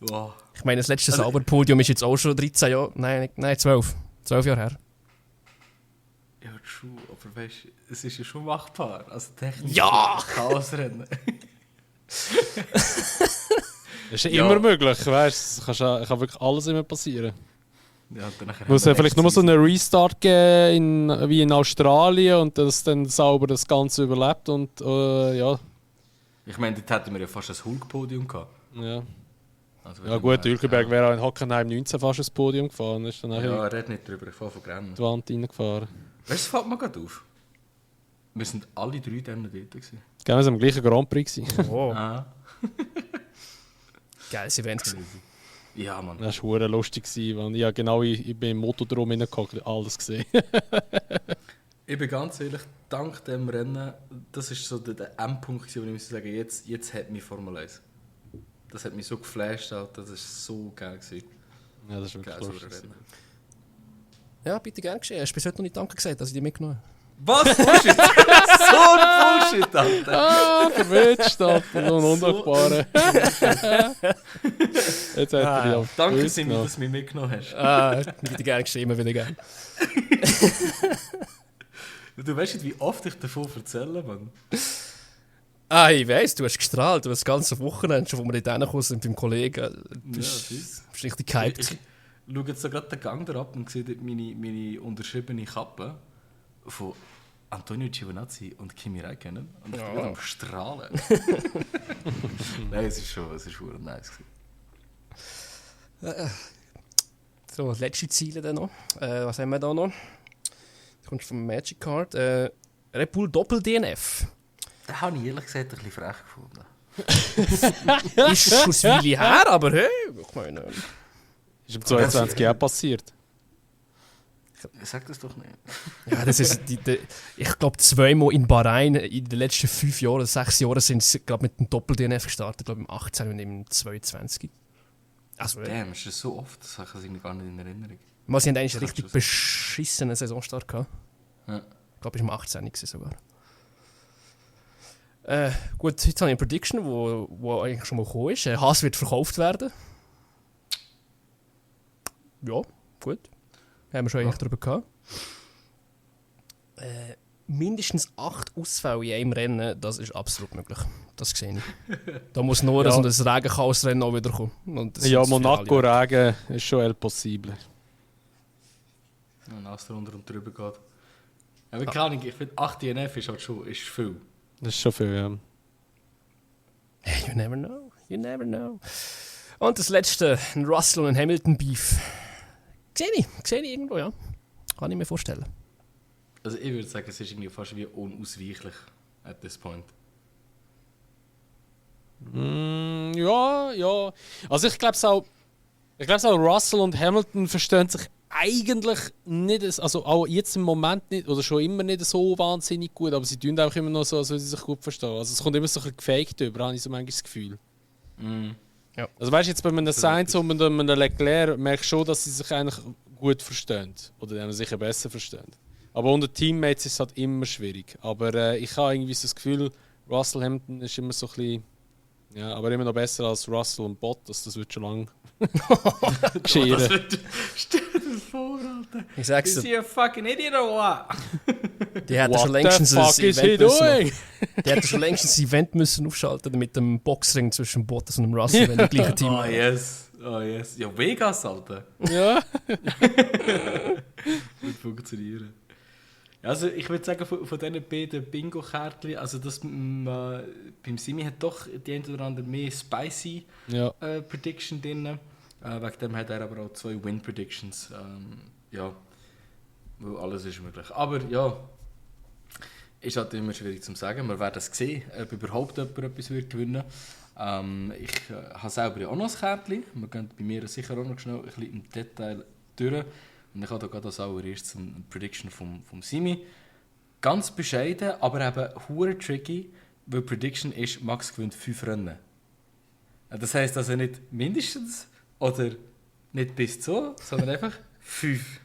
Wow. Ich meine, das letzte Sauberpodium ist jetzt auch schon 13 Jahre, nein 12 Jahre her. Ja, true, aber weißt du, es ist ja schon machbar. Also technisch Ja! Chaosrennen. Das ist ja immer möglich, weißt du? Kann wirklich alles immer passieren. Ja, dann nachher Muss ja vielleicht nur so einen Restart geben, wie in Australien, und dass dann sauber das Ganze überlebt und ja. Ich meine, dort hätten wir ja fast ein Hulk-Podium gehabt. Ja. Also, Ja gut, Hülkenberg wäre auch in Hockenheim 19 fast ins Podium gefahren, ist dann Ja, nachher red nicht drüber, ich fahre von Grennen. die Wand reingefahren. Weißt du, das fällt mir gerade auf. Wir sind alle 3 dann dort gewesen. Gell, wir sind am gleichen Grand Prix gewesen. Oh, Ah. geiles Event gewesen. Ja, Mann. Das war verdammt lustig, weil ich genau ich bin im Motodrom reingehockt, alles gesehen. Ich bin ganz ehrlich, dank dem Rennen, das ist so der Endpunkt, wo ich muss sagen, jetzt hat mich Formel 1. Das hat mich so geflasht, Alter. Das war so geil gewesen. Ja, das ist wirklich Geil, so lustig. Rennen. Ja, bitte gerne geschehen. Hast du bis heute noch nicht Danke gesagt, dass ich die mitgenommen habe? Was? Bullshit! So ein Bullshit, Alter! Ah, verwünscht, Alter, so ein Undankbarer. Jetzt hat er die auf Danke, uns Simi, genommen. dass du mich mitgenommen hast. Bitte gerne geschehen, immer wieder gerne. Du weißt nicht, wie oft ich davon erzähle, Mann. Ich weiss, du hast gestrahlt, du hast das ganze Wochenende, schon wo wir dort reingekommen sind beim Kollegen. Du bist richtig gehypt. Ich schaue jetzt so gerade den Gang da ab und sehe dort meine unterschriebene Kappe von Antonio Giovinazzi und Kimi Räikkönen. Und ich bin gerade am Strahlen. Nein, es ist schon nice gewesen. So, letzte Ziele dann noch. Was haben wir da noch? Das kommt vom Magic Card. Red Bull Doppel-DNF. Den habe ich ehrlich gesagt ein bisschen frech gefunden. Ist schon ein Weile her, aber hey, ich meine... Ist im 22 Jahren passiert. Sag das doch nicht. Ja, das ist ich glaube, zweimal in Bahrain in den letzten 5 Jahren, 6 Jahren sind sie glaub, mit dem Doppel-DNF gestartet, glaube im 18 und im 22. Also, Damn, ist das so oft? Das habe ich irgendwie gar nicht in Erinnerung. sie haben eigentlich Das einen richtig ist beschissenen Saisonstart gehabt. Ja. Ich glaube, es war im 18 gewesen sogar. Gut, jetzt habe ich eine Prediction, wo eigentlich schon mal gekommen ist. Haas wird verkauft werden. Ja, gut. Haben wir schon eigentlich darüber gehabt. Mindestens 8 Ausfälle in einem Rennen, das ist absolut möglich. Das sehe ich. Da muss nur so ein Regenchaosrennen auch wieder kommen. Und das Ja, sind zu viele Monaco alle. Regen ist schon el possible. Wenn alles drunter und drüber geht. Aber keine Ahnung, ich finde 8 DNF ist halt schon ist viel. Das ist schon viel, ja. You never know. You never know. Und das letzte, ein Russell und ein Hamilton Beef. Sehe ich irgendwo, ja. Kann ich mir vorstellen. Also ich würde sagen, es ist irgendwie fast wie unausweichlich at this point. Ja. Also ich glaube auch Russell und Hamilton verstehen sich eigentlich nicht, also auch jetzt im Moment nicht, oder schon immer nicht so wahnsinnig gut, aber sie tun auch immer noch so, als würden sie sich gut verstehen. Also es kommt immer so ein bisschen gefaked über, habe ich so manchmal das Gefühl. Ja. Also weißt du, jetzt bei einem Sainz und einem Leclerc merke ich schon, dass sie sich eigentlich gut verstehen. Oder dann sicher besser verstehen. Aber unter Teammates ist es halt immer schwierig. Aber ich habe irgendwie so das Gefühl, Russell Hamilton ist immer so ein bisschen, ja, aber immer noch besser als Russell und Bottas. Das wird schon lange geschehen. Stell dir vor, Alter. Ich sag's Is dir, he a fucking idiot or what? die hätten schon What the längstens fuck is he doing? Die hätten schon längstens ein Event müssen aufschalten mit dem Boxring zwischen Bottas und dem Russell, wenn die gleiche Team Oh yes. Ja, Vegas, Alter. Ja. Wird funktionieren. Also ich würde sagen, von diesen beiden Bingo-Kärtchen, also das beim Simi hat doch die eine oder andere mehr spicy Prediction drin. Wegen dem hat er aber auch 2 Win-Predictions. Ja, weil alles ist möglich. Aber ja, ist halt immer schwierig zu sagen. Wir werden es sehen, ob überhaupt jemand etwas wird gewinnen. Ich habe selber ja auch noch ein Kärtchen. Wir gehen bei mir sicher auch noch schnell ein bisschen im Detail durch. Und ich habe da gerade als allererstes eine Prediction vom Simi. Ganz bescheiden, aber eben hure tricky, weil Prediction ist, Max gewinnt 5 Rennen. Das heisst also nicht mindestens oder nicht bis zu, sondern einfach 5.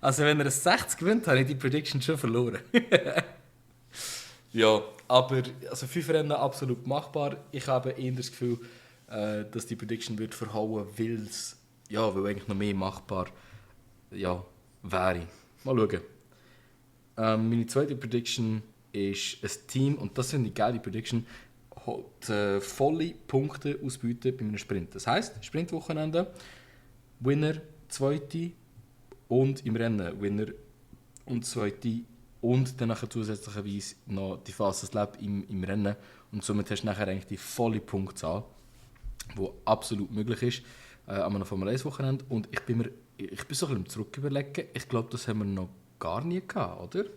Also wenn er ein 60 gewinnt, habe ich die Prediction schon verloren. Ja, aber also 5 Rennen absolut machbar. Ich habe eher das Gefühl, dass die Prediction wird verhauen, weil eigentlich noch mehr machbar wäre. Mal schauen. Meine zweite Prediction ist ein Team, und das sind die geile Prediction, hat volle Punkte ausbieten bei einem Sprint. Das heisst, Sprintwochenende, Winner, Zweite und im Rennen Winner und Zweite und dann nachher zusätzlicherweise noch die Fastest Lap im Rennen. Und somit hast du nachher eigentlich die volle Punktzahl, die absolut möglich ist an einem Formel-1-Wochenende. Und ich bin so ein bisschen zurück überlegen, ich glaube, das haben wir noch gar nie gehabt, oder?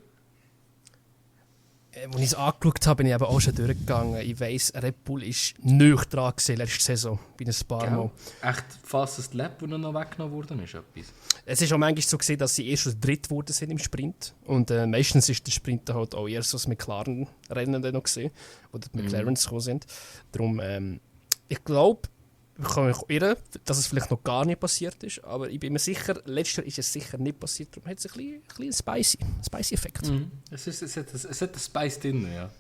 Als ich es angeschaut habe, bin ich aber auch schon durchgegangen. Ich weiss, Red Bull ist nicht dran gewesen, letzte Saison, bei ein paar Mal. Echt Fastest Lap, wo noch weggenommen worden ist, etwas? Es ist auch manchmal so gesehen, dass sie erst dritt geworden sind im Sprint. Und meistens ist der Sprint halt auch erst so das McLaren-Rennen noch gesehen, wo die McLarens gekommen sind. Darum, ich glaube, ich kann mich irren, dass es vielleicht noch gar nicht passiert ist, aber ich bin mir sicher, letztes Jahr ist es sicher nicht passiert, darum hat es ein bisschen einen Spicy-Effekt. Es hat einen Spice drin, ja.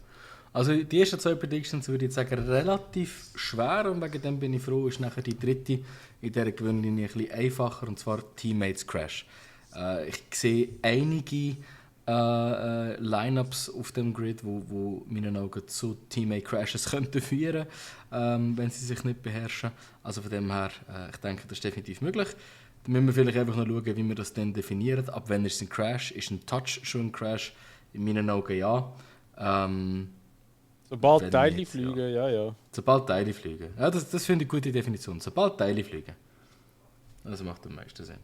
Also die ersten 2 Predictions würde ich sagen relativ schwer, und wegen dem bin ich froh, ist nachher die dritte in dieser Gewinnlinie ein bisschen einfacher, und zwar Teammates Crash. Ich sehe einige Lineups auf dem Grid, wo meinen Augen zu Teammate Crashes könnten führen, wenn sie sich nicht beherrschen. Also von dem her, ich denke, das ist definitiv möglich. Da müssen wir vielleicht einfach noch schauen, wie wir das dann definieren. Ab wann ist es ein Crash? Ist ein Touch schon ein Crash? In meinen Augen ja. Sobald Teile fliegen, ja. Sobald Teile fliegen. Ja, das finde ich eine gute Definition. Sobald Teile fliegen. Das macht am meisten Sinn.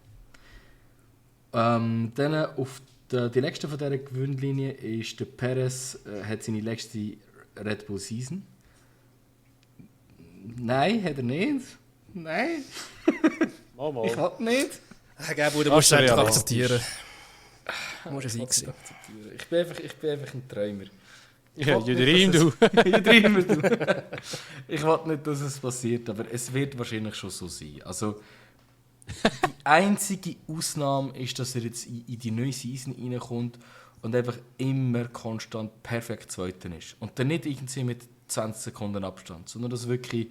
Dann auf die nächste von dieser Gewinnlinie ist der Perez, hat seine letzte Red Bull Season. Nein, hat er nicht. Nein. Mal. Ich will nicht. Du musst es einfach akzeptieren. Du musst es einsehen. Ich bin einfach ein Träumer. Ja, Jüderim, du. Jüderim, du. Ich will nicht, dass es passiert, aber es wird wahrscheinlich schon so sein. Also, die einzige Ausnahme ist, dass er jetzt in die neue Season reinkommt und einfach immer konstant perfekt Zweiter ist. Und dann nicht irgendwie mit 20 Sekunden Abstand, sondern dass wirklich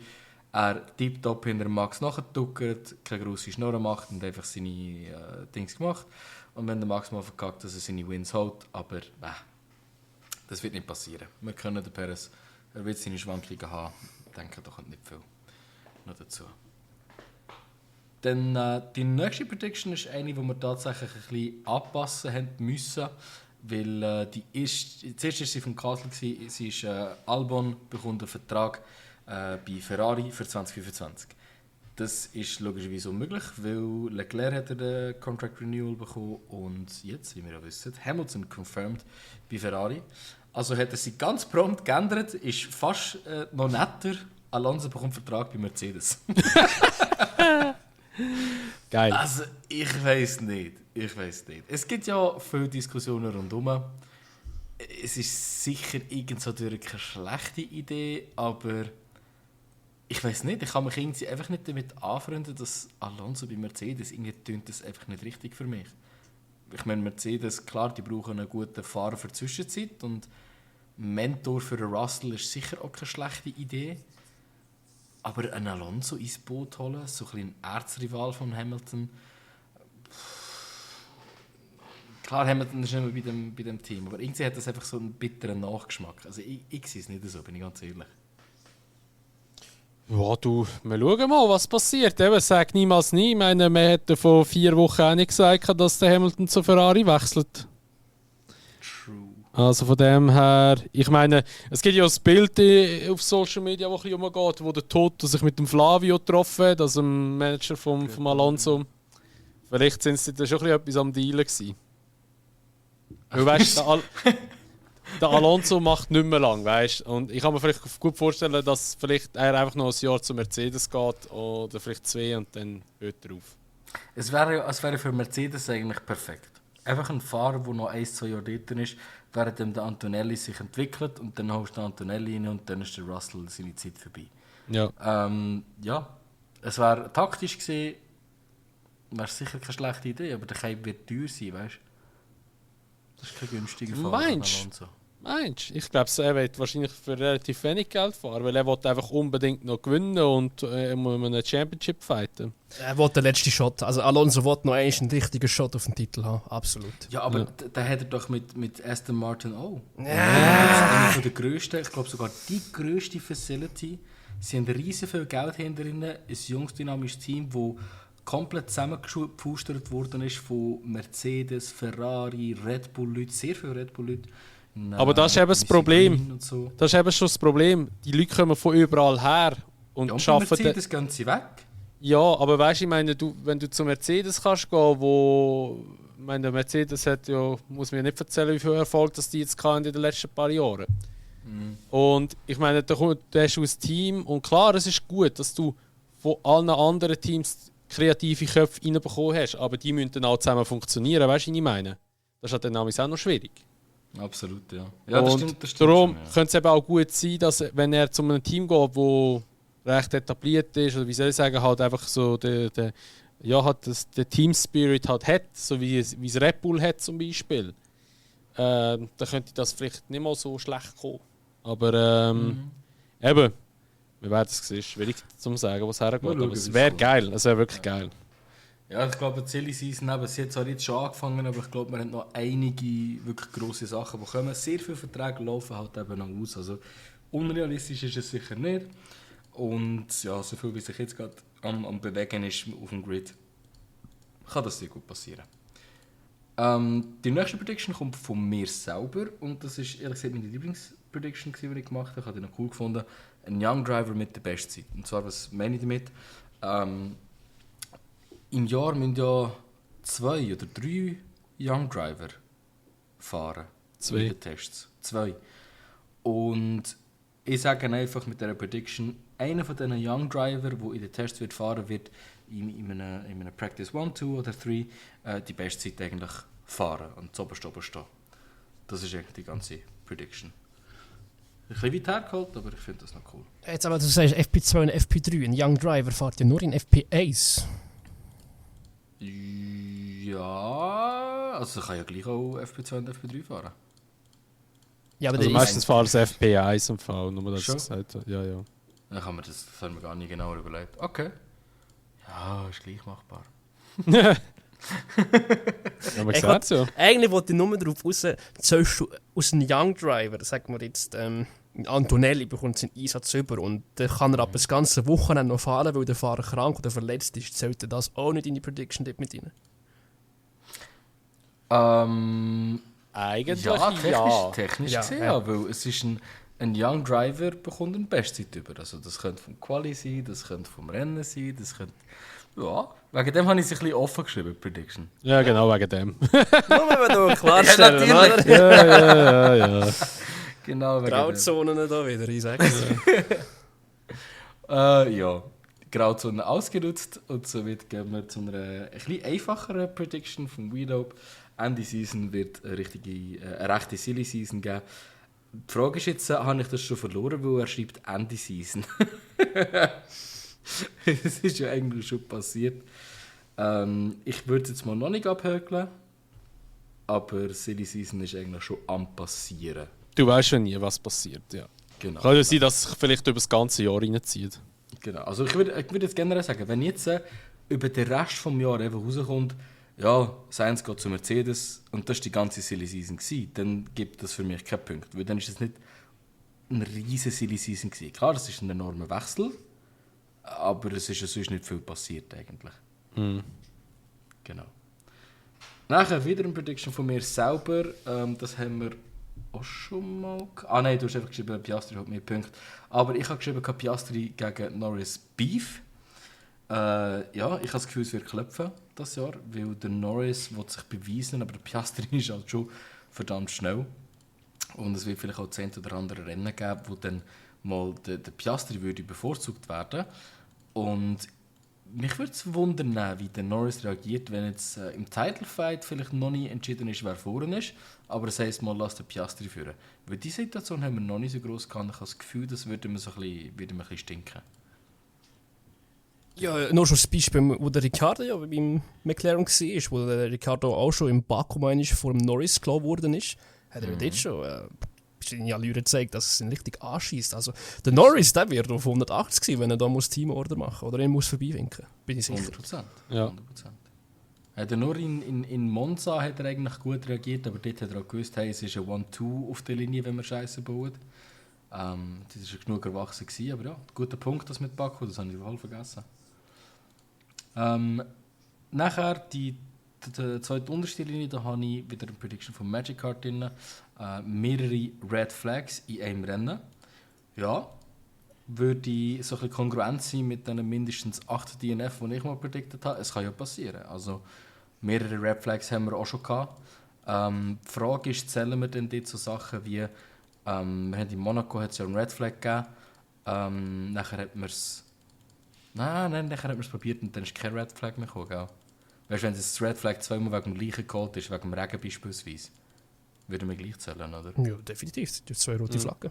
er tiptop hinter Max nachduckert, keine grosse Schnurren macht und einfach seine Dings gemacht. Und wenn der Max mal verkackt, dass er seine Wins holt, aber das wird nicht passieren. Wir können den Perez, er wird seine Schwankungen haben, ich denke, da kommt nicht viel noch dazu. Dann die nächste Prediction ist eine, die wir tatsächlich ein bisschen anpassen haben müssen, weil zuerst war sie vom Castle, sie ist Albon bekommt einen Vertrag bei Ferrari für 2025. Das ist logischerweise unmöglich, weil Leclerc hat den Contract Renewal bekommen und jetzt, wie wir ja wissen, Hamilton confirmed bei Ferrari. Also hat er sich ganz prompt geändert, ist fast noch netter. Alonso bekommt einen Vertrag bei Mercedes. Geil. Also, ich weiß nicht. Es gibt ja viele Diskussionen rundherum. Es ist sicher irgendeine schlechte Idee, aber ich weiß nicht. Ich kann mich irgendwie einfach nicht damit anfreunden, dass Alonso bei Mercedes irgendwie tönt das einfach nicht richtig für mich. Ich meine, Mercedes, klar, die brauchen einen guten Fahrer für die Zwischenzeit und Mentor für einen Russell ist sicher auch keine schlechte Idee. Aber einen Alonso ins Boot holen, so ein bisschen ein Erzrival von Hamilton. Klar, Hamilton ist nicht mehr bei dem Team, aber irgendwie hat das einfach so einen bitteren Nachgeschmack. Also ich sehe es nicht so, bin ich ganz ehrlich. Ja, wir schauen mal, was passiert. Eben, sag niemals nie. Ich meine, man hätte vor 4 Wochen auch nicht gesagt, dass der Hamilton zu Ferrari wechselt. Also von dem her, ich meine, es gibt ja ein Bild auf Social Media, das ein bisschen umgeht, wo der Toto sich mit dem Flavio getroffen hat, also dem Manager vom Alonso. Vielleicht sind sie da schon ein bisschen etwas am Dealen gewesen. Weil weißt du, der Alonso macht nicht mehr lang, weißt du? Und ich kann mir vielleicht gut vorstellen, dass vielleicht er einfach noch ein Jahr zu Mercedes geht oder vielleicht 2 und dann hört er auf. Es wäre für Mercedes eigentlich perfekt. Einfach ein Fahrer, der noch 1-2 Jahre dort ist, während der Antonelli sich entwickelt und dann holst du den Antonelli rein und dann ist der Russell seine Zeit vorbei. Ja. Ja, es wäre taktisch gesehen, wäre sicher keine schlechte Idee, aber der Cape wird teuer sein, weißt du? Das ist kein günstiger Fahrer. Meinst du? Ich glaube, er wird wahrscheinlich für relativ wenig Geld fahren, weil er will einfach unbedingt noch gewinnen und muss eine Championship fighten. Er will den letzten Shot. Also Alonso will noch einen richtigen Shot auf den Titel haben. Absolut. Ja, aber da hat er doch mit Aston Martin auch. Ja. Einer von der grössten, ich glaube sogar die grösste Facility. Sie haben riesen viel Geld hinter ihnen. Ein junges, dynamisches Team, das komplett zusammengepfustert worden ist von Mercedes, Ferrari, Red Bull-Leuten, sehr viele Red Bull-Leute. Aber das ist eben das Problem. So. Das ist eben schon das Problem. Die Leute kommen von überall her und arbeiten. Mercedes gehen sie weg. Ja, aber weißt du, ich meine, wenn du zu Mercedes kannst gehen, wo meine Mercedes hat ja, muss mir nicht erzählen, wie viel Erfolg das die jetzt in den letzten paar Jahren. Und ich meine, da hast du ein Team und klar, es ist gut, dass du von allen anderen Teams kreative Köpfe reinbekommen hast, aber die müssen dann auch zusammen funktionieren, weißt du, was ich meine? Das ist halt dann auch noch schwierig. Absolut, ja. Ja, das stimmt darum schon, ja. Könnte es eben auch gut sein, dass wenn er zu einem Team geht, das recht etabliert ist, oder wie soll ich sagen, halt einfach so der Team Spirit halt hat, so wie es Red Bull hat zum Beispiel, dann könnte das vielleicht nicht mal so schlecht kommen. Aber eben, wir werden es sehen, schwierig zu sagen, was hergeht, aber es wäre geil, es wäre wirklich geil. Ja, ich glaube, die Silly Season, sie hat zwar jetzt schon angefangen, aber ich glaube, wir haben noch einige wirklich grosse Sachen, die kommen. Sehr viele Verträge laufen halt eben noch aus. Also unrealistisch ist es sicher nicht. Und ja, so viel wie sich jetzt gerade am Bewegen ist auf dem Grid, kann das sehr gut passieren. Die nächste Prediction kommt von mir selber und das ist ehrlich gesagt meine Lieblingsprediction, die ich gemacht habe. Ich habe die noch cool gefunden. Ein Young Driver mit der Bestzeit. Und zwar, was meine ich damit? Im Jahr müssen ja 2 oder 3 Young Driver fahren. 2 in den Tests. 2. Und ich sage einfach mit dieser Prediction, einer von diesen Young Driver, der in den Tests wird fahren wird, in einem Practice 1, 2 oder 3 die Bestzeit eigentlich fahren und zuoberst oben stehen. Das ist eigentlich die ganze Prediction. Ein bisschen weit hergeholt, aber ich finde das noch cool. Jetzt aber du sagst FP2 und FP3, ein Young Driver fährt ja nur in FP1. Ja, also ich kann ja gleich auch FP2 und FP3 fahren. Ja, aber also meistens fahren sie FP1 im Fall, nur das gesagt hat. Ja. Dann haben wir das haben wir gar nicht genau überlegt. Okay. Ja, ist gleich machbar. Ja, man sieht so. Eigentlich wollte ich nur darauf raus, sollst du aus einem Young Driver, sagen wir jetzt, Antonelli bekommt seinen Einsatz über und dann kann er ab das ganze Wochenende noch fahren, weil der Fahrer krank oder verletzt ist. Sollte das auch nicht in die Prediction dort mit rein? Eigentlich technisch gesehen, ja. Weil es ist ein Young Driver bekommt eine Bestzeit über. Also das könnte vom Quali sein, das könnte vom Rennen sein, das könnte... Ja, wegen dem habe ich es ein bisschen offen geschrieben, Prediction. Ja, genau, wegen dem. Nur wenn wir klarstellen, ja, oder? Ja. Genau, wegen Grauzonen da wieder, ich sage es. Ja, Grauzone ausgenutzt und somit gehen wir zu einer etwas einfacheren Prediction von WeDope. Ende Season wird eine rechte Silly Season geben. Die Frage ist jetzt, habe ich das schon verloren, weil er schreibt Ende Season. Das ist ja eigentlich schon passiert. Ich würde es jetzt mal noch nicht abhökeln, aber Silly Season ist eigentlich schon am Passieren. Du weißt ja nie, was passiert, ja. Genau. Kann ja sein, dass es sich vielleicht über das ganze Jahr reinzieht. Genau. Also ich würde jetzt generell sagen, wenn jetzt über den Rest des Jahres einfach rauskommt, ja, Sainz geht zu Mercedes und das war die ganze Silly Season gewesen, dann gibt das für mich keinen Punkt. Weil dann ist es nicht eine riesige Silly Season gewesen. Klar, das ist ein enormer Wechsel, aber es ist ja sonst nicht viel passiert eigentlich. Genau. Nachher wieder eine Prediction von mir selber. Das haben wir auch schon mal... Ah nein, du hast einfach geschrieben, Piastri hat mehr Punkte. Aber ich habe geschrieben, Piastri gegen Norris Beef. Ja, ich habe das Gefühl, es wird klopfen das Jahr, weil der Norris will sich beweisen, aber der Piastri ist halt schon verdammt schnell. Und es wird vielleicht auch 10 oder andere Rennen geben, wo dann mal der Piastri würde bevorzugt werden. Und mich würde es wundern, wie der Norris reagiert, wenn jetzt im Title Fight vielleicht noch nicht entschieden ist, wer vorne ist. Aber es heisst mal, lass den Piastri führen. Weil diese Situation haben wir noch nicht so groß gehabt. Ich habe das Gefühl, das würde mir so ein bisschen stinken. Ja, nur schon das Beispiel, wo der Ricciardo ja beim McLaren war, wo der Ricciardo auch schon im Baku vor dem Norris klar geworden ist, hat er dort schon in Allüren gezeigt, dass es ihn richtig anschießt. Also der Norris, der wird auf 180 sein, wenn er da Teamorder machen muss oder er muss vorbeiwinken. Bin ich sicher. 100%. Ja. 100%. Nur in Monza hat er eigentlich gut reagiert, aber dort hat er auch gewusst, hey, es ist ein 1-2 auf der Linie, wenn wir Scheiße bauen. Das war genug erwachsen gewesen, aber ja, guter Punkt das mit Baku, das habe ich voll vergessen. Nachher die zweite unterste Linie, da habe ich wieder eine Prediction von Magic Card drin. Mehrere Red Flags in einem Rennen. Ja, würde so ein bisschen kongruent sein mit den mindestens 8 DNF, die ich mal prediktet habe. Es kann ja passieren. Also mehrere Red Flags haben wir auch schon gehabt. Die Frage ist, zählen wir denn dort so Sachen wie, wir haben in Monaco hat's ja einen Red Flag gegeben. Nachher hat man es nachher hat man es probiert und dann ist kein Red Flag mehr gekommen, gell? Weißt du, wenn das Red Flag zweimal wegen dem gleichen geholt ist, wegen dem Regen beispielsweise, würden wir gleich zählen, oder? Ja, definitiv. Das sind 2 rote Flaggen.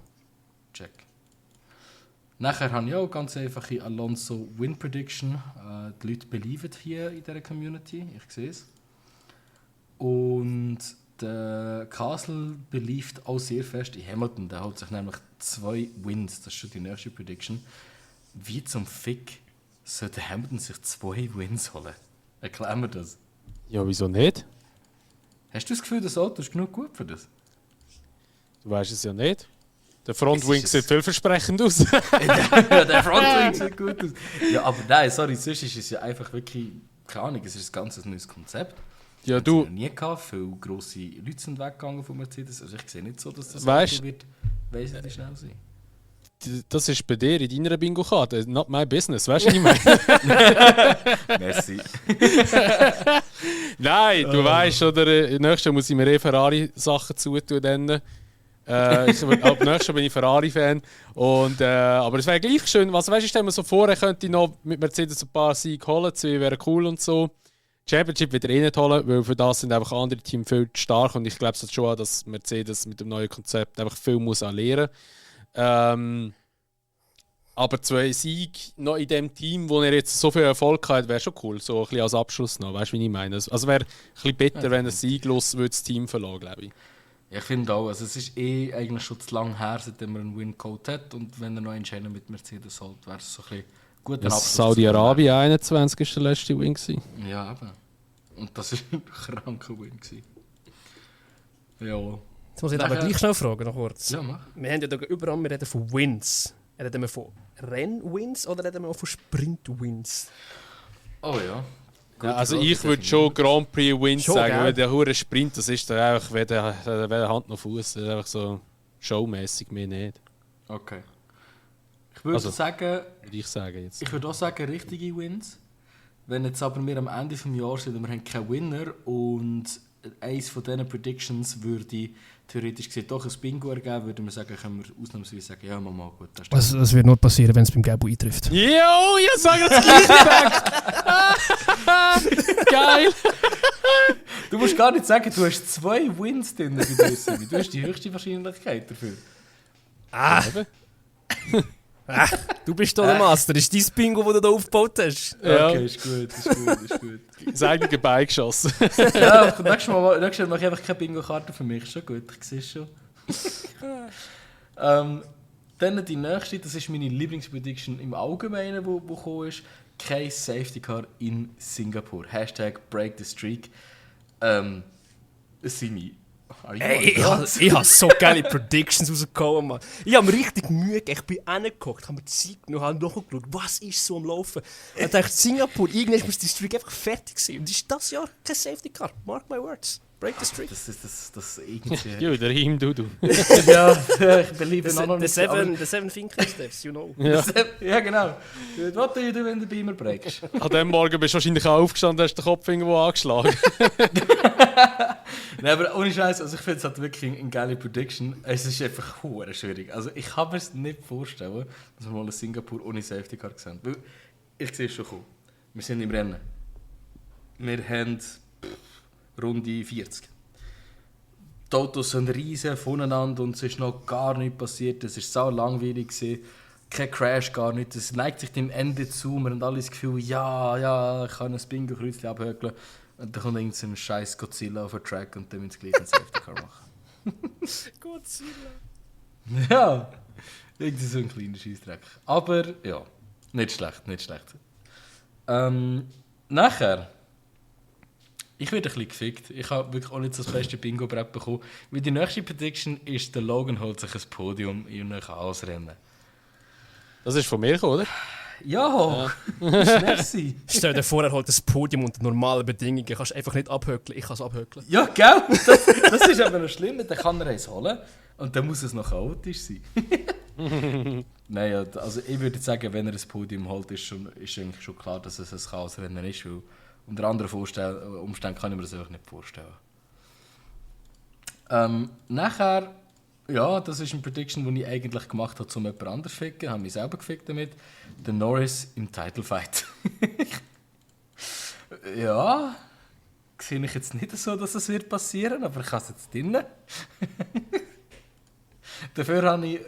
Check. Nachher habe ich auch ganz einfache Alonso Win Prediction. Die Leute belieben hier in dieser Community, ich sehe es. Und der Castle beliebt auch sehr fest in Hamilton. Der holt sich nämlich 2 Wins, das ist schon die nächste Prediction. Wie zum Fick sollte Hamilton sich 2 Wins holen? Erklär mir das. Ja, wieso nicht? Hast du das Gefühl, das Auto ist genug gut für das? Du weißt es ja nicht. Der Frontwing sieht vielversprechend aus. Ja, der Frontwing sieht gut aus. Ja, aber nein, sorry, sonst ist es ja einfach wirklich, keine Ahnung, es ist ein ganz neues Konzept. Ja, Das du, noch nie gehabt. Viele grosse Leute sind weggegangen von Mercedes. Also ich sehe nicht so, dass das Weißt- Auto wird wesentlich schnell sein. das ist bei dir in deiner Bingo-Karte. Not my business, weißt du, was ich meine? Merci. Nein, du weißt, oder? Nächstes muss ich mir Ferrari-Sachen zutun. Dann. Ab nächstes bin ich Ferrari-Fan. Aber es wäre gleich schön. Was weißt du, stell mir so vor, ich könnte noch mit Mercedes ein paar Siege holen. 2 wäre cool und so. Championship wieder eh nicht holen, weil für das sind einfach andere Teams viel zu stark. Und ich glaube schon, dass Mercedes mit dem neuen Konzept einfach viel muss lernen. Aber 2 Siege noch in dem Team, wo er jetzt so viel Erfolg hat, wäre schon cool. So ein bisschen als Abschluss noch. Weißt du, wie ich meine? Also wäre ein bisschen bitter, wenn er sieglos das Team verlassen, glaube ich. Ja, ich finde auch, also es ist eigentlich schon zu lange her, seitdem er einen Win-Code hat. Und wenn er noch einen mit Mercedes holt, wäre es so ein bisschen gut. Ja, Saudi-Arabien 21 war der letzte Win. Ja, eben. Und das war ein kranker Win. Ja. Jetzt muss ich aber gleich schnell fragen, noch kurz. Ja, mach. Wir haben ja da überall, wir reden von Wins. Reden wir von Renn-Wins oder reden wir auch von Sprint-Wins? Oh ja. Ja, also ich würde schon Grand Prix Win Schon, sagen, gell? weil der hure Sprint, das ist dann einfach weder Hand noch Fuß, das ist einfach so showmäßig, mehr nicht. Okay. Ich würde Also, sagen, Würde ich sagen jetzt. ich würde auch sagen, richtige Wins. Wenn jetzt aber wir am Ende des Jahres sind und wir haben keinen Winner und eines von diesen Predictions würde theoretisch gesehen doch ein Bingo ergeben, würde man sagen, können wir ausnahmsweise sagen, ja, mal gut, das stimmt. Das wird nur passieren, wenn es beim Gabo eintrifft. Jo, ich sage das gleiche. Geil. Du musst gar nicht sagen, du hast 2 Wins drin bei dir, Simi. Du hast die höchste Wahrscheinlichkeit dafür. Du bist doch der Master, das ist dein Bingo, das du da aufgebaut hast. Ja. Okay, ist gut. Das eigene Bein geschossen. Ja, nächstes Mal mache ich einfach keine Bingo-Karte für mich. Schon gut, ich sehe es schon. Dann die nächste, das ist meine Lieblingsprediction im Allgemeinen, die gekommen ist. Kein Safety Car in Singapur. Hashtag Break the Streak. Simi, are you Ey, on ich habe so geile Predictions rausgehauen, Mann. Ich habe mir richtig Mühe gegeben. Ich bin reingeguckt, habe mir die Zeit genommen, habe nachgeschaut, was ist so am Laufen. Ich dachte, Singapur, irgendwann muss die Streak einfach fertig sein. Und ist das Jahr kein Safety Car. Mark my words. Break the streak. Das irgendwie... Ja, der Him, du. ja, ich beliebe noch The nicht. seven Thinking Steps, you know. Ja. Ja, genau. Was tust du, wenn du Beamer brichst? An dem Morgen bist du wahrscheinlich auch aufgestanden, hast den Kopf irgendwo angeschlagen. Nein, aber ohne Scheiß, also ich finde es halt wirklich eine geile Prediction. Es ist einfach hure schwierig. Also ich kann mir es nicht vorstellen, dass wir mal in Singapur ohne Safety Car sehen. Weil ich sehe es schon kommen. Wir sind im Rennen. Wir haben Runde 40. Die Autos sind riesig voneinander und es ist noch gar nichts passiert. Es war sau langweilig. Kein Crash, gar nichts. Es neigt sich dem Ende zu. Wir haben alle das Gefühl, ja, ich kann ein Bingo-Kreuzchen abhökeln. Und dann kommt irgend so ein scheiß Godzilla auf den Track und dann müssen wir gleich einen Safety Car machen. Godzilla. Ja, irgendwie so ein kleiner Scheissdreck. Aber ja, nicht schlecht. Nachher, ich werde ein bisschen gefickt. Ich habe wirklich auch nicht so das beste Bingo-Brett bekommen. Weil die nächste Prediction ist, der Logan holt sich ein Podium in einem Chaosrennen. Das ist von mir gekommen, oder? Ja, merci. Stell dir vor, er holt das Podium unter normalen Bedingungen. Kannst einfach nicht abhökeln. Ich kann es abhökeln. Ja, gell? Das ist aber noch schlimm. Dann kann er eins holen und dann muss es noch chaotisch sein. Nein, ja, also ich würde sagen, wenn er ein Podium holt, ist eigentlich schon klar, dass es ein Chaosrennen ist. Weil unter anderen Umständen kann ich mir das auch nicht vorstellen. Nachher, ja, das ist eine Prediction, die ich eigentlich gemacht habe, um jemand anderes zu ficken. Ich habe mich selber gefickt damit. Der Norris im Title Fight. Ja, sehe ich jetzt nicht so, dass es wird passieren, aber ich habe es jetzt drin. Dafür habe ich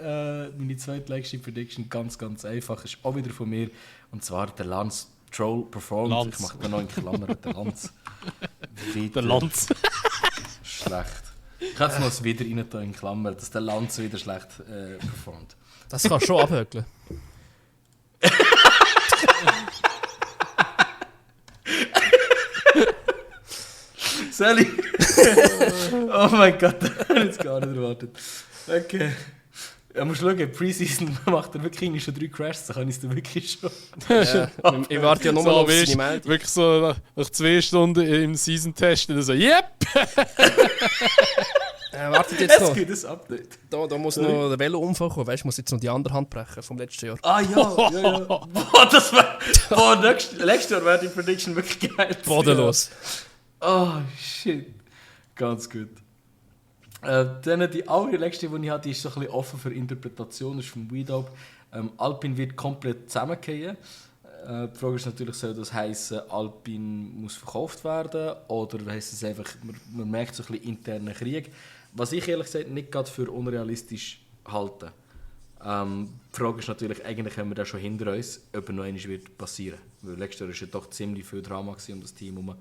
meine zweitletzte Prediction ganz einfach. Ist auch wieder von mir. Und zwar der Lance Stroll performt. Lance. Ich mache da noch in Klammern den Lance. Der Lanz. Schlecht. Ich habe jetzt noch das wieder rein in Klammern, dass der Lance wieder schlecht performt. Das kannst du schon abhökeln. Sally! Oh mein Gott, das habe ich jetzt gar nicht erwartet. Okay. Ja, musst schauen, Preseason macht er wirklich schon 3 Crashs, dann kann ich es dann wirklich schon. Ja, ich warte ja nur So, noch auf weißt, seine Meldung. wirklich so nach 2 Stunden im Season-Test und so, yep! Wartet jetzt Es noch. gibt ein Update. Da muss noch der Velo-Unfall kommen. Weißt du, muss jetzt noch die andere Hand brechen vom letzten Jahr. Ah ja. Boah, das war. Boah, nächstes Jahr wäre die Prediction wirklich geil. Bodenlos. Oh shit. Ganz gut. Dann die allerletzte, die ich hatte, ist so ein bisschen offen für Interpretation, ist vom WeDope. Alpine wird komplett zusammengehen. Die Frage ist natürlich, soll das heißen, Alpine muss verkauft werden oder heisst es einfach, man merkt so ein bisschen internen Krieg. Was ich ehrlich gesagt nicht gerade für unrealistisch halte. Die Frage ist natürlich, eigentlich haben wir das schon hinter uns, ob er noch einmal wird passieren. Weil letztes Jahr war ja doch ziemlich viel Drama um das Team herum.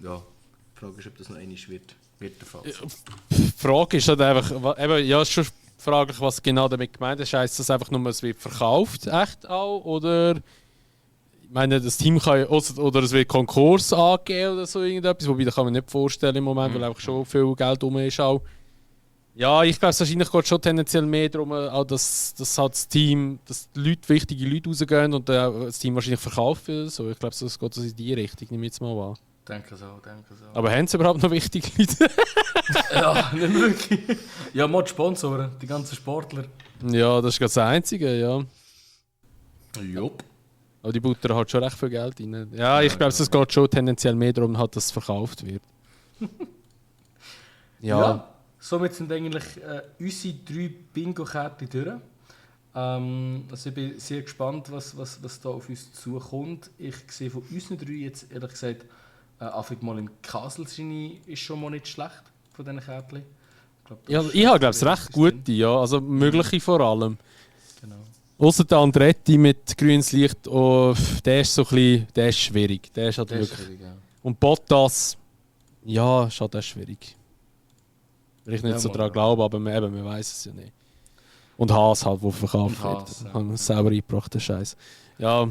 Ja, die Frage ist, ob das noch einmal wird der Fall sein. Die Frage ist halt einfach, eben, ja, es ist schon fraglich, was genau damit gemeint ist. Heisst das einfach nur, es wird verkauft, echt auch? Oder, ich meine, das Team kann ja, oder es wird Konkurs angehen oder so irgendetwas, wobei das kann man nicht vorstellen im Moment, weil einfach schon viel Geld rum ist auch. Ja, ich glaube, wahrscheinlich geht es schon tendenziell mehr darum, auch dass halt das Team, dass die Leute, wichtige Leute rausgehen und das Team wahrscheinlich verkauft wird. So. Ich glaube, das geht in die Richtung, nehme ich jetzt mal an. Denke so. Aber haben sie überhaupt noch wichtige Leute? Ja, nicht wirklich. Ja, Mod Sponsoren, die ganzen Sportler. Ja, das ist gerade das Einzige, ja. Jupp. Aber die buttern halt schon recht viel Geld rein. Ja, ich glaube, es geht schon tendenziell mehr darum, halt, dass es verkauft wird. Ja. Somit sind eigentlich unsere 3 Bingo-Kärtchen durch. Also ich bin sehr gespannt, was da auf uns zukommt. Ich sehe von unseren 3 jetzt ehrlich gesagt, einfach mal im Kaselschini ist schon mal nicht schlecht von diesen Kärtchen. Ich habe, glaube ich, recht gute, ja. Also mögliche vor allem. Genau. Ausser der Andretti mit grünes Licht, oh, der ist so ein bisschen, der ist schwierig. Der ist halt Das ist wirklich. schwierig, ja. Und Bottas, ja, ist halt auch schwierig. Will ich nicht Ja, so mal, daran ja. glauben, aber man weiß es ja nicht. Und Haas halt, wo verkauft Und wird. Haas, ja. Haben wir selber eingebracht, den Scheiß. Ja,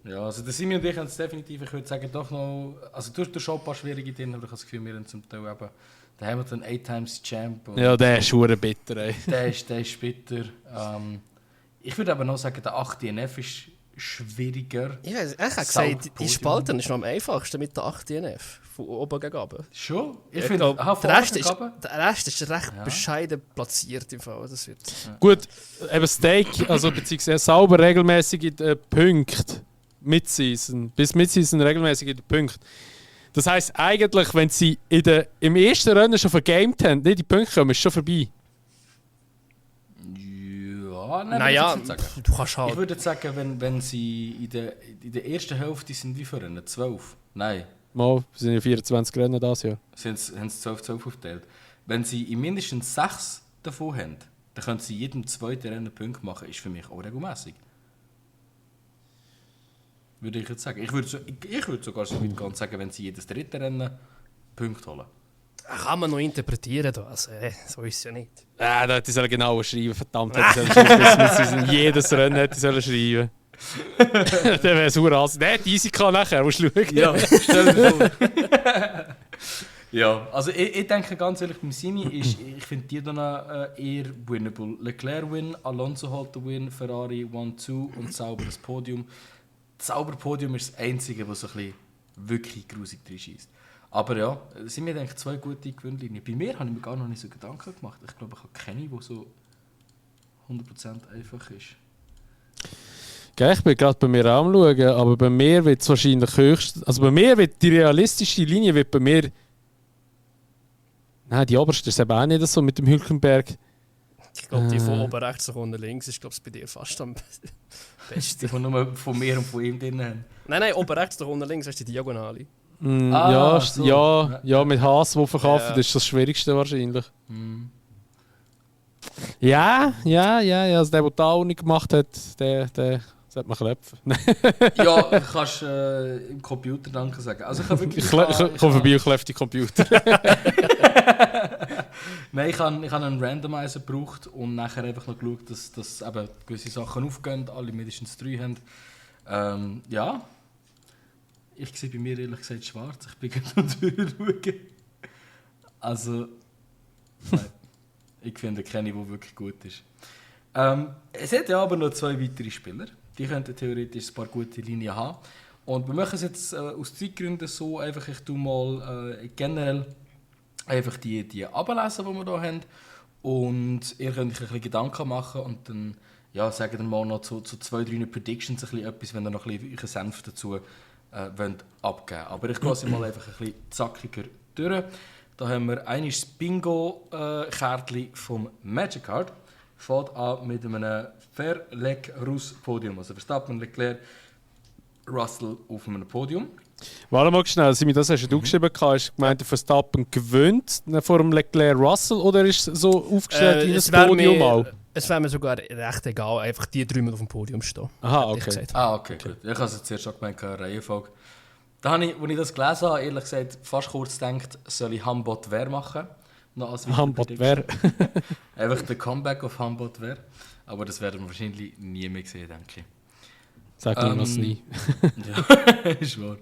Ja, also der Simi und ich haben es definitiv, ich würde sagen, doch noch, also du hast schon ein paar schwierige drin, aber ich habe das Gefühl, wir haben zum Teil eben den Hamilton 8-Times-Champ. ja, der ist verdammt bitter, ey. Der ist bitter. Ich würde aber noch sagen, der 8 DNF ist schwieriger. Ich weiß, ich habe gesagt, die Spalten ist noch am einfachsten mit der 8 DNF. Von oben gegen unten. Schon? Ich finde, der Rest ist recht bescheiden platziert im Fall. Das wird... Gut, eben Steak, also beziehungsweise sauber regelmäßig in den Punkten. Bis Mid-Season regelmäßig in den Punkten. Das heisst eigentlich, wenn sie im ersten Rennen schon vergamed haben, nicht die Punkte kommen, ist schon vorbei. Ja, naja, du kannst halt... Ich würde sagen, wenn sie in der ersten Hälfte sind, wie für Rennen? 12? Nein. Mal, es sind ja 24 Rennen das Jahr. Haben sie 12 aufgeteilt. Wenn sie in mindestens 6 davon haben, dann können sie jedem zweiten Rennen Punkte machen, ist für mich auch regelmäßig. Würde ich jetzt sagen. Ich würde sogar so weit gehen und sagen, wenn sie jedes dritte Rennen Punkte holen. Kann man noch interpretieren, da. Also, so ist es ja nicht. Da hätte ich genau schreiben, verdammt. Hätte jedes Rennen hätte ich schreiben. Dann wäre es sauer. Nein, die Easy kann nachher, musst du schauen. Ja, stell dir vor. Ja, also ich denke ganz ehrlich, beim Simi ist, ich finde die dann eher winnable. Leclerc win, Alonso holt den Win, Ferrari 1-2 und sauber das Podium. Das saubere Podium ist das einzige, was so ein bisschen wirklich grusig drin schießt. Aber ja, es sind mir denke ich 2 gute Gewinnlinien. Bei mir habe ich mir gar noch nicht so Gedanken gemacht. Ich glaube, ich habe keine, die so 100% einfach ist. Okay, ich bin gerade bei mir auch am schauen, aber bei mir wird es wahrscheinlich höchst... Also bei mir wird die realistische Linie wird bei mir... Nein, die oberste ist eben auch nicht so mit dem Hülkenberg. Ich glaube, die von oben rechts nach unten links ist glaube ich bei dir fast am besten. Die von nur von mir und von ihm drin haben. Nein, oben rechts nach unten links hast du die Diagonale. So. Ja, mit Haas, der verkauft, das ist das Schwierigste wahrscheinlich. Ja, also der da auch nicht gemacht hat, der sollte man klepfen. Ja, kannst im Computer danke sagen. Also ich habe wirklich... Ich komme vorbei und kleffe die Computer. Nein, ich habe einen Randomizer gebraucht und nachher einfach noch geschaut, dass eben gewisse Sachen aufgehen, alle mindestens 3 haben. Ja, ich sehe bei mir ehrlich gesagt schwarz. Ich bin gerade durchschauen. Also, nein, ich finde keine, die wirklich gut ist. Es hat ja aber noch 2 weitere Spieler. Die könnten theoretisch ein paar gute Linien haben. Und wir machen es jetzt aus Zeitgründen so, einfach ich tue mal generell einfach die ablesen, die wir hier haben. Und ihr könnt euch ein bisschen Gedanken machen und dann sagt ihr mal noch zu 2-3 Predictions ein bisschen etwas, wenn ihr noch ein bisschen euren Senf dazu wollt abgeben. Aber ich lasse mal einfach ein bisschen zackiger durch. Da haben wir eines Bingo-Kärtchen vom Magic Card. Fängt an mit einem Verleck-Russ-Podium. Also Verstappen, Leclerc, Russell auf einem Podium. Warte mal schnell, Simi, das hast du geschrieben. Hast du gemeint, der Verstappen gewinnt vor dem Leclerc Russell oder ist es so aufgestellt wie ein Podium auch? Es wäre mir sogar recht egal, einfach die 3 auf dem Podium stehen. Aha, okay. Okay, gut. Ich habe es zuerst schon gemeint, eine Reihenfolge. Da habe ich, als ich das gelesen habe, ehrlich gesagt, fast kurz gedacht, soll ich Hambot wer machen? Hambot wer? Einfach der Comeback auf Hambot wer. Aber das werden wir wahrscheinlich nie mehr sehen, denke ich. Sag mir das nie. Ja, ist wahr.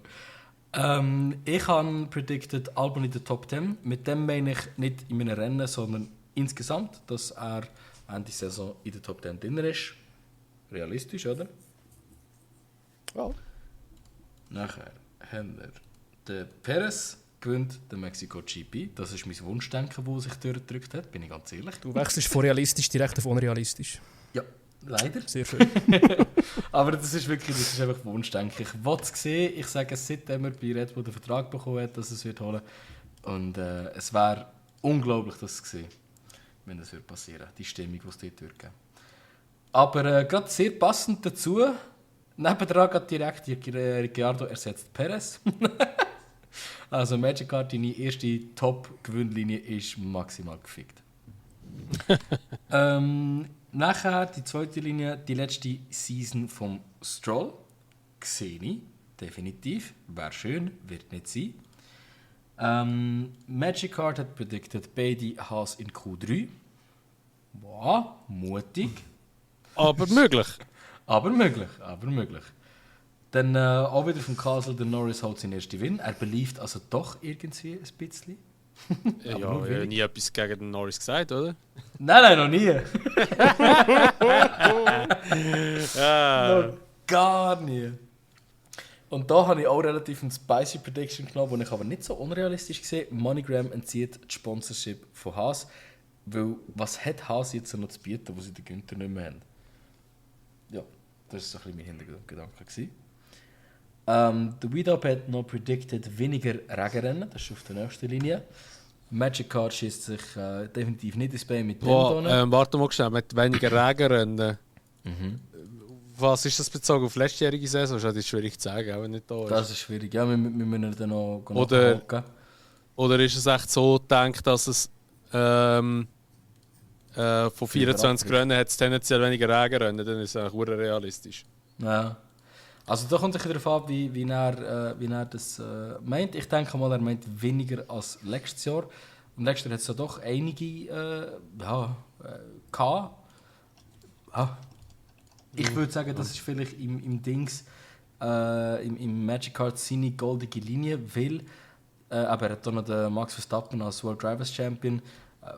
Ich habe predicted Albon in der Top 10. Mit dem meine ich nicht in meinen Rennen, sondern insgesamt, dass er Ende Saison in der Top 10 drin ist. Realistisch, oder? Ja. Nachher haben wir den Perez gewinnt den Mexico GP. Das ist mein Wunschdenken, das sich durchgedrückt hat, bin ich ganz ehrlich. Du wechselst von realistisch direkt auf unrealistisch. Ja, leider. Sehr schön. Aber das ist einfach Wunschdenken. Ich will es sehen. Ich sage es, seitdem er bei Red Bull den Vertrag bekommen hat, dass es wird holen. Und es wäre unglaublich, das zu sehen, wenn das passieren würde. Die Stimmung, die es dort durchgeht. Aber gerade sehr passend dazu, nebendran geht direkt Ricciardo ersetzt Perez. Also Magic Card, deine erste Top-Gewinnlinie ist maximal gefickt. Nachher die zweite Linie, die letzte Season vom Stroll. Sehe ich, definitiv. Wäre schön, wird nicht sein. Magic Card hat predicted beide Haas in Q3. Wow, mutig. Aber möglich. Aber möglich. Dann auch wieder vom Castle, der Norris holt seinen ersten Win. Er belieft also doch irgendwie ein bisschen. Ja, ich habe nie etwas gegen den Norris gesagt, oder? Nein, noch nie. Gar nie. Und da habe ich auch relativ eine spicy Prediction genommen, die ich aber nicht so unrealistisch gesehen. MoneyGram entzieht die Sponsorship von Haas. Weil, was hat Haas jetzt noch zu bieten, wo sie den Günther nicht mehr haben? Ja, das war so ein bisschen mein Hintergedanke. Der Weedup hat noch predicted weniger Regenrennen, das ist auf der nächsten Linie. Magic Card schießt sich definitiv nicht ins Bein mit Pendone. Warte mal schnell, mit weniger Regenrennen. Was ist das bezogen auf letztjährige Saison? Das ist schwierig zu sagen, auch wenn nicht da ist. Das ist schwierig, ja, wir müssen dann noch nachhaken. Oder ist es echt so gedacht, dass es von 24 Rennen hat es tendenziell weniger Regenrennen, dann ist es eigentlich realistisch. Ja. Also da kommt es darauf an, wie er das meint. Ich denke mal, er meint weniger als letztes Jahr. Und letztes Jahr hat es ja doch einige gehabt. Ich würde sagen, das ist vielleicht im Dings, im Magic Card seine goldige Linie, weil aber er hat auch noch den Max Verstappen als World Drivers Champion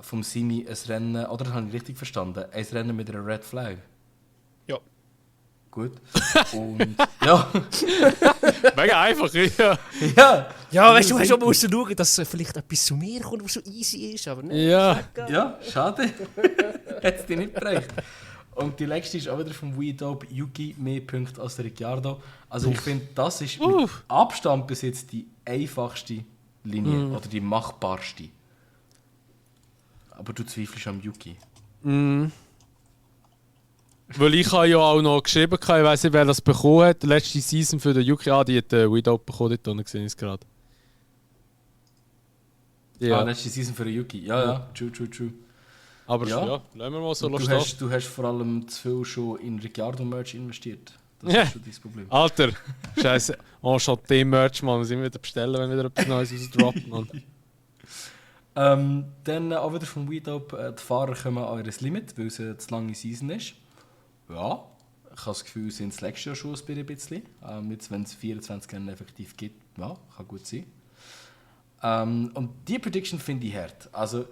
vom Simi ein Rennen, oder das habe ich richtig verstanden, ein Rennen mit einer Red Flag. Ja. Gut. Und ja. Mega einfach, ja. Ja, weißt du, musst du schauen, dass vielleicht etwas zu mir kommt, was so easy ist, aber nicht. Ja, schade. Hat es dich nicht bereicht. Und die letzte ist auch wieder vom Weedope. Yuki mehr Punkte als der Ricciardo. Also ich finde, das ist mit Abstand bis jetzt die einfachste Linie oder die machbarste. Aber du zweifelst am Yuki. Weil ich habe ja auch noch geschrieben, ich weiss nicht, wer das bekommen hat. Die letzte Season für den Yuki, die hat Weedope bekommen, dort gesehen ist gerade. Ja. Letzte Season für den Yuki. Ja, true. Aber ja, lassen wir mal so du hast vor allem zu viel schon in Ricciardo-Merch investiert. Das ist schon dein Problem. Alter, scheiße. Enchanté-Merch, Mann. Wir müssen wieder bestellen, wenn wieder etwas Neues rausdroppt, Mann. Dann auch wieder vom Weedope. Die Fahrer kommen an ihr Limit, weil es eine zu lange Season ist. Ja, ich habe das Gefühl, sind es letztes Jahr schon ein bisschen. Jetzt, wenn es 24 Rennen effektiv gibt, ja, kann gut sein. Und die Prediction finde ich hart. Also,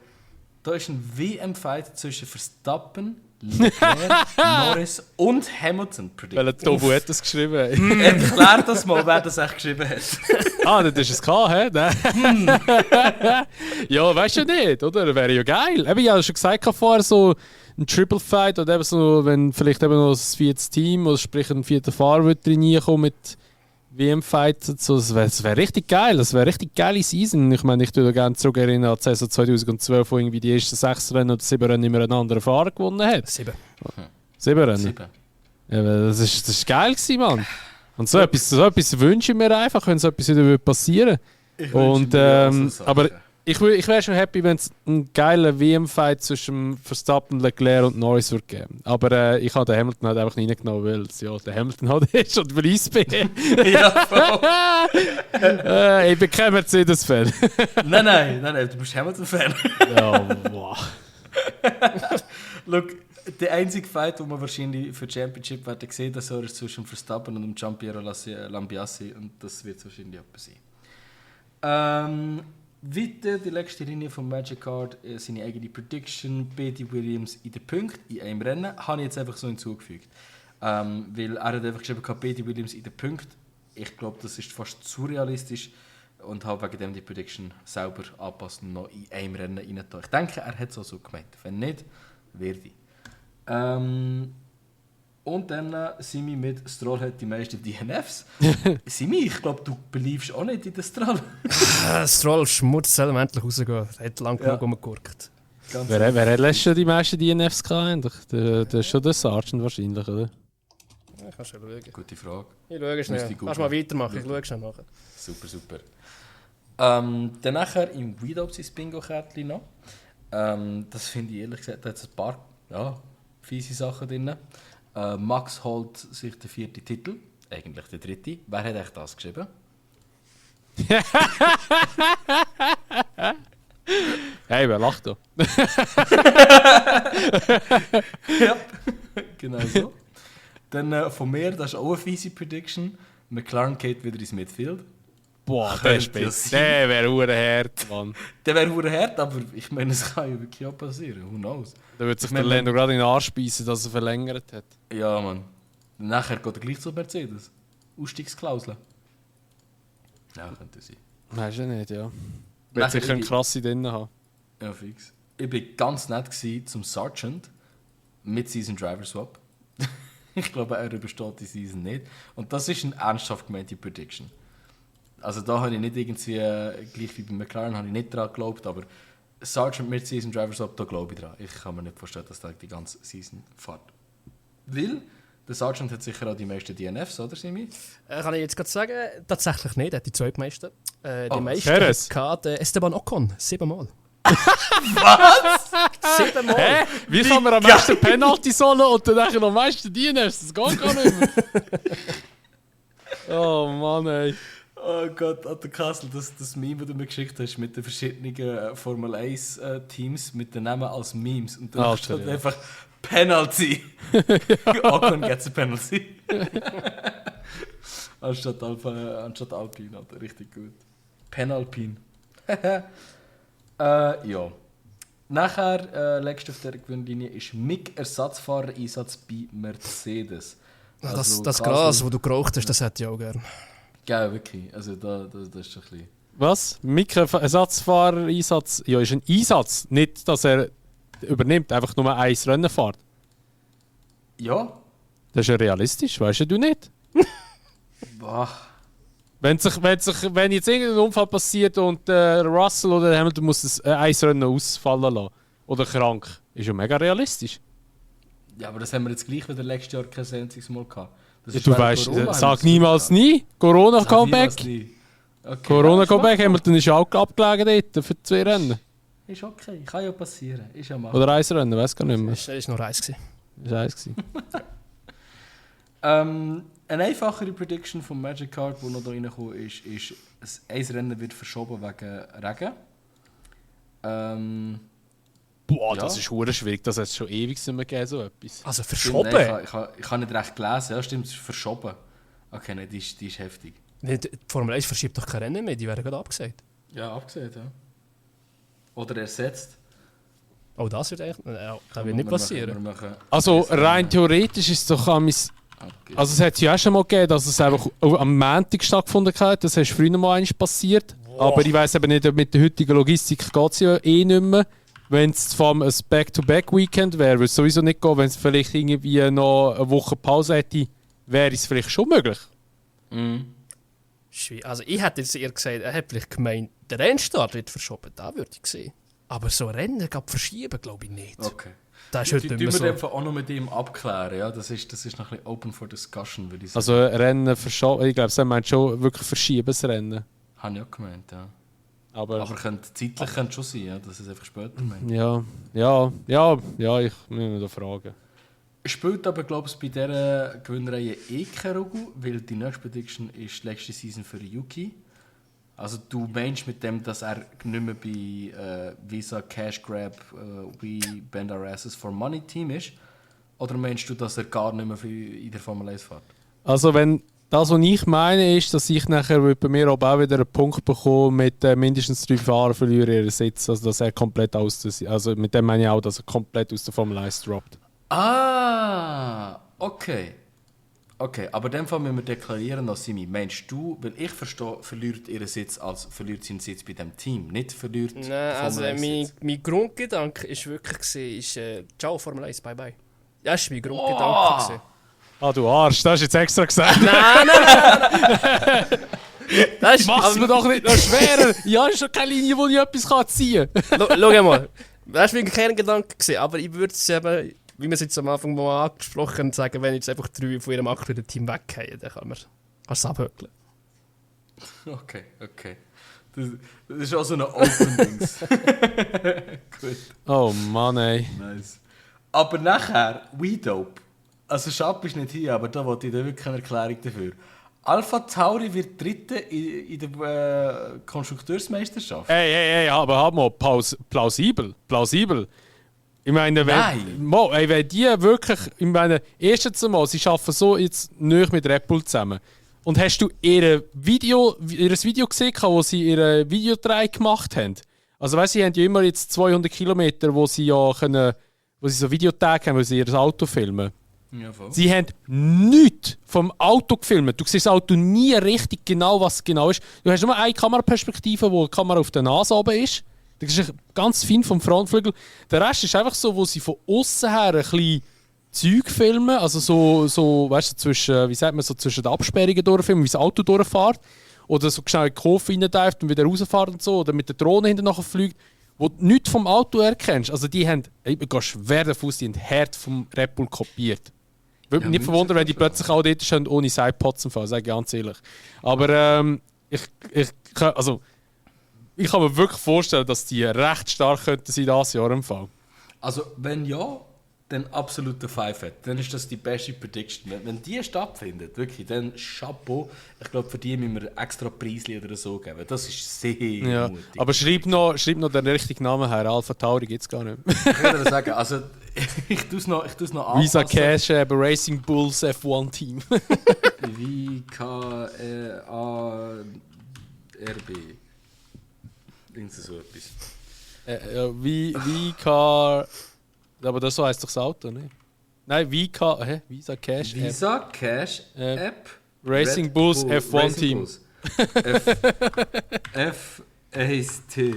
da ist ein WM-Fight zwischen Verstappen, Leclerc, Norris und Hamilton. Weil Tobu hat das geschrieben. Erklär das mal, wer das echt geschrieben hat. Das ist es K, hä? Ja, weißt du nicht, oder? Wäre ja geil. Ich habe schon gesagt vorher, so ein Triple Fight oder eben so, wenn vielleicht eben noch das viertes Team oder sprich ein vierter Fahrer reinkommen mit WM-Fight, so, das wär richtig geil. Das wäre richtig geile Season. Ich meine, ich würde gerne zurückerinnern an die Saison 2012, wo irgendwie die ersten 6 Rennen oder 7 Rennen immer einen anderen Fahrer gewonnen hat. 7 Rennen? 7. Ja, das ist geil gewesen, Mann. Und so etwas wünsche ich mir einfach, wenn so etwas wieder passieren würde. Aber ich wäre schon happy, wenn es einen geilen WM-Fight zwischen Verstappen, Leclerc und Norris würde geben. Aber ich habe den Hamilton halt einfach nicht reingenommen, weil der Hamilton halt ist und weil ich bin. Ich bin kein Mercedes-Fan. Nein, du bist Hamilton-Fan. Ja, boah. Look, der einzige Fight, den wir wahrscheinlich für die Championship werden sehen, das ist zwischen Verstappen und dem Giampiero Lambiasi und das wird wahrscheinlich etwas sein. Weiter die letzte Linie von Magic Card, seine eigene Prediction, Petey Williams in den Punkten in einem Rennen, habe ich jetzt einfach so hinzugefügt. Weil er hat einfach geschrieben, Petey Williams in den Punkten. Ich glaube, das ist fast zu realistisch und habe wegen dem die Prediction selber anpassen noch in einem Rennen rein. Ich denke, er hat es auch so gemeint. Wenn nicht, werde ich. Und dann Simi mit Stroll hat die meisten DNFs. Simi, ich glaube, du beliebst auch nicht in den Stroll. Stroll Schmutz soll endlich rausgehen. Er hat lange genug rumgeguckt. Wer hat letztes Jahr die meisten DNFs gehabt? Das ist schon der Sargent wahrscheinlich, oder? Ja, kannst du schauen. Gute Frage. Ich schaue schnell. Kannst du mal weitermachen, ich schaue schnell nachher. Super. Dann nachher im Weedope sein Bingo-Kärtchen noch. Das finde ich ehrlich gesagt, da hat ein paar fiese Sachen drin. Max holt sich den 4. Titel, eigentlich der 3. Wer hat echt das geschrieben? Hey, wer lacht da? Ja, genau so. Dann von mir, das ist auch eine fiese Prediction. McLaren geht wieder ins Midfield. Boah, der ist besser. Der wäre hart, Mann. Der wäre hart, aber ich meine, es kann ja wirklich auch passieren. Who knows? Da würde sich der Lando gerade in den Arsch beißen, dass er verlängert hat. Ja, Mann. Nachher geht er gleich zu Mercedes. Ausstiegsklausel. Ja, könnte sein. Weißt du nicht, ja. Wird Nachher sicher eine Klasse drin haben. Ja, fix. Ich war ganz nett zum Sergeant mit Season Driver Swap. Ich glaube, er übersteht die Season nicht. Und das ist eine ernsthaft gemeinte Prediction. Also da habe ich nicht irgendwie, gleich wie bei McLaren, habe ich nicht dran geglaubt, aber Sergeant mit Season Driver Swap, da glaube ich dran. Ich kann mir nicht vorstellen, dass der die ganze Season fährt. Weil der Sergeant hat sicher auch die meisten DNFs, oder Simi? Kann ich jetzt gerade sagen, tatsächlich nicht. Er hat die zweitmeisten. Die meisten Perez. hatte Esteban Ocon, 7-mal. Was? 7-mal! Hä? Wie kann man am meisten Penalty sollen und dann nachher am meisten dienen? Das geht gar nicht mehr. Oh Mann, ey. Oh Gott, an der Kassel, das Meme, das du mir geschickt hast, mit den verschiedenen Formel 1 Teams, mit den Namen als Memes. Und da steht einfach Penalty. Ocon gets a Penalty. anstatt Alpine, Alter. Richtig gut. Penalpine. Ja. Nachher, letzte auf der Gewinnlinie, ist Mick-Ersatzfahrer-Einsatz bei Mercedes. Ja, Also das Gras, das du geraucht hast, das hätte ich auch gerne. Geil, wirklich. Also das ist ein bisschen... Was? Mikroersatzfahrer-Einsatz? Ja, ist ein Einsatz. Nicht, dass er übernimmt, einfach nur ein Rennen fährt. Ja. Das ist ja realistisch, weißt du nicht? Boah. Wenn jetzt irgendein Unfall passiert und Russell oder Hamilton muss ein Rennen ausfallen lassen, oder krank, ist ja mega realistisch. Ja, aber das haben wir jetzt gleich wieder letztes Jahr kein einziges Mal gehabt. Das Ja, ist du während weißt, Corona sag haben wir niemals das nie. gehabt. Corona-Comeback. Sag niemals nie. Okay, Corona-Comeback, ja, Hamilton ist auch abgelegen dort für 2 Rennen. ist okay, kann ja passieren. Ist ja mal. Oder ein Rennen, weiß gar nicht mehr. Das war nur eins. Das war eins gewesen. Eine einfachere Prediction vom Magic Card, die noch da reingekommen ist, ein Rennen wird verschoben wegen Regen. Boah, Ja. das ist hure schwierig. Das hat es schon ewig nicht mehr gegeben, so etwas. Also Stimmt, verschoben? nein, ich habe nicht recht gelesen. Ja, stimmt, es ist verschoben. Okay, nein, die ist heftig. Die Formel 1 verschiebt doch kein Rennen mehr, die werden gerade abgesagt. Ja, abgesehen, ja. Oder ersetzt. Oh, das wird eigentlich kann Wir nicht machen- passieren. wir machen- Also rein theoretisch ist es doch an Okay. Also es hat ja auch schon mal gegeben, dass es einfach am Montag stattgefunden hat. Das ist früher mal einmal passiert. Aber ich weiss eben nicht, ob mit der heutigen Logistik geht es ja eh nicht mehr. Wenn es vom ein Back-to-Back-Weekend wäre, würde es sowieso nicht gehen. Wenn es vielleicht irgendwie noch eine Woche Pause hätte, wäre es vielleicht schon möglich. Mhm. Also ich hätte jetzt eher gesagt, er hat vielleicht gemeint, der Rennstart wird verschoben, da würde ich sehen. Aber so Rennen verschieben, glaube ich nicht. Okay. Das ist heute Die nicht mehr wir so. einfach auch noch mit ihm abklären. Ja? Das ist noch ein bisschen open for discussion, würde ich sagen. Also Rennen verschoben, ich glaube, er meint schon wirklich verschieben das Rennen. Habe ich auch gemeint, ja. Aber Zeitlich könnte es schon sein, ja, dass es einfach später meint. ich muss mich da fragen. Spielt aber, glaube ich, bei dieser Gewinnreihe eh keine Rolle, weil die nächste Prediction ist die letzte Season für Yuki. Also du meinst mit dem, dass er nicht mehr bei Visa Cash Grab wie Bend Our Asses for Money Team ist? Oder meinst du, dass er gar nicht mehr in der Formel 1 fährt? Also wenn das, was ich meine, ist, dass ich nachher bei mir auch wieder einen Punkt bekomme mit mindestens 3 Fahrern verlieren ihren Sitz. Also dass er komplett also mit dem meine ich auch, dass er komplett aus der Formel 1 droppt. Ah, okay. Okay, aber in dem Fall müssen wir deklarieren, dass Simi, meinst du, weil ich verstehe, verliert seinen Sitz bei dem Team, nicht verliert Nein, also Formel 1 mein Grundgedanke ist wirklich ciao Formel 1, bye bye. Das war mein Grundgedanke. gewesen. Ah, du Arsch, das hast du jetzt extra gesagt. Nein. Das ist, Mach's mir doch nicht noch schwerer. Ja, ist schon keine Linie, wo ich etwas ziehen kann. Schau mal, das war mein Kerngedanke. Gewesen, aber ich würde es eben, wie wir es jetzt am Anfang mal angesprochen haben, sagen, wenn jetzt einfach 3 von ihrem aktuellen Team weggehen, dann kann man es abhökeln. Okay. Das ist auch so eine Open-Dings. Gut, Oh Mann, ey. nice. Aber nachher, WeDope. Also Schab ist nicht hier, aber da wollte ich da wirklich eine Erklärung dafür. Alpha Tauri wird Dritte in der Konstrukteursmeisterschaft. Hey, aber hab mal, plausibel. Ich meine, wenn die wirklich, ich meine, erstens einmal, sie arbeiten so jetzt nicht mit Red Bull zusammen. Und hast du ihr Video gesehen, wo sie ihre Videodreh gemacht haben? Also weißt du, sie haben ja immer jetzt 200 Kilometer, wo sie so Videotag haben, wo sie ihr Auto filmen. Ja, voll. Sie haben nichts vom Auto gefilmt. Du siehst das Auto nie richtig genau, was es genau ist. Du hast nur eine Kameraperspektive, wo die Kamera auf der Nase oben ist. Das ist ganz fein vom Frontflügel. Der Rest ist einfach so, wo sie von außen her ein bisschen Zeug filmen. Also so weißt du, zwischen, wie sagt man, so zwischen den Absperrungen durchfilmen, wie das Auto durchfährt. Oder so schnell in den Hof reindeift und wieder rausfährt und so. Oder mit der Drohne hinten nachher fliegt. Wo du nichts vom Auto erkennst. Also die haben, ich gehe schwer davon aus, die haben Herd vom Red Bull kopiert. Würde mich nicht verwundern, wenn die plötzlich auch dort stehen ohne Sidepods im Fall, sage ich ganz ehrlich. Aber ich kann mir wirklich vorstellen, dass die recht stark könnten sein dieses Jahr im Fall. Also, wenn ja, dann absolut der Five. Dann ist das die beste Prediction. Wenn die stattfindet, wirklich, dann Chapeau. Ich glaube, für die müssen wir extra Preisli oder so geben. Das ist sehr mutig. Aber schreib noch den richtigen Namen her. Alpha Tauri gibt es gar nicht mehr. Ich würde sagen, also, ich tue es noch anpassen. Visa Cash, Racing Bulls F1 Team. VKARB. Irgend so etwas. Car. Aber das so heisst doch das Auto, ne? Nein, Visa Cash App. Visa Cash App. Racing Bulls F1 Team. F-A-S-T.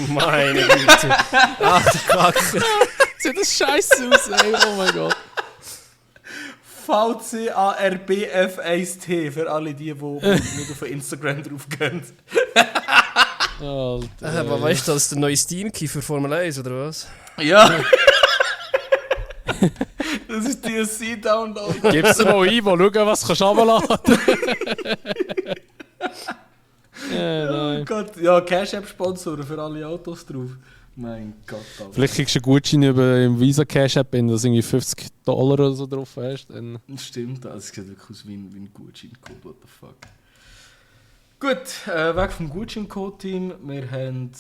Meine Güte. Ach, die Kacke. Sieht das scheiße aus, ey. Oh mein Gott. VCARBF1T für alle die nicht auf Instagram drauf gehen. Alter. Aber weißt du, das ist der neue Steam-Key für Formel 1 oder was? Ja! Das ist DLC-Download. Gib's dir mal ein, schauen, was du runterladen kannst. Oh Gott, ja, Cash-App-Sponsoren für alle Autos drauf. Mein Gott, Alter. Vielleicht kriegst du einen Gutschein über im Visa Cash App, wenn du irgendwie $50 oder so drauf hast. Dann Stimmt, das sieht wirklich aus wie ein Gutscheincode, what the fuck. Gut, weg vom Gutscheincode-Team. Wir haben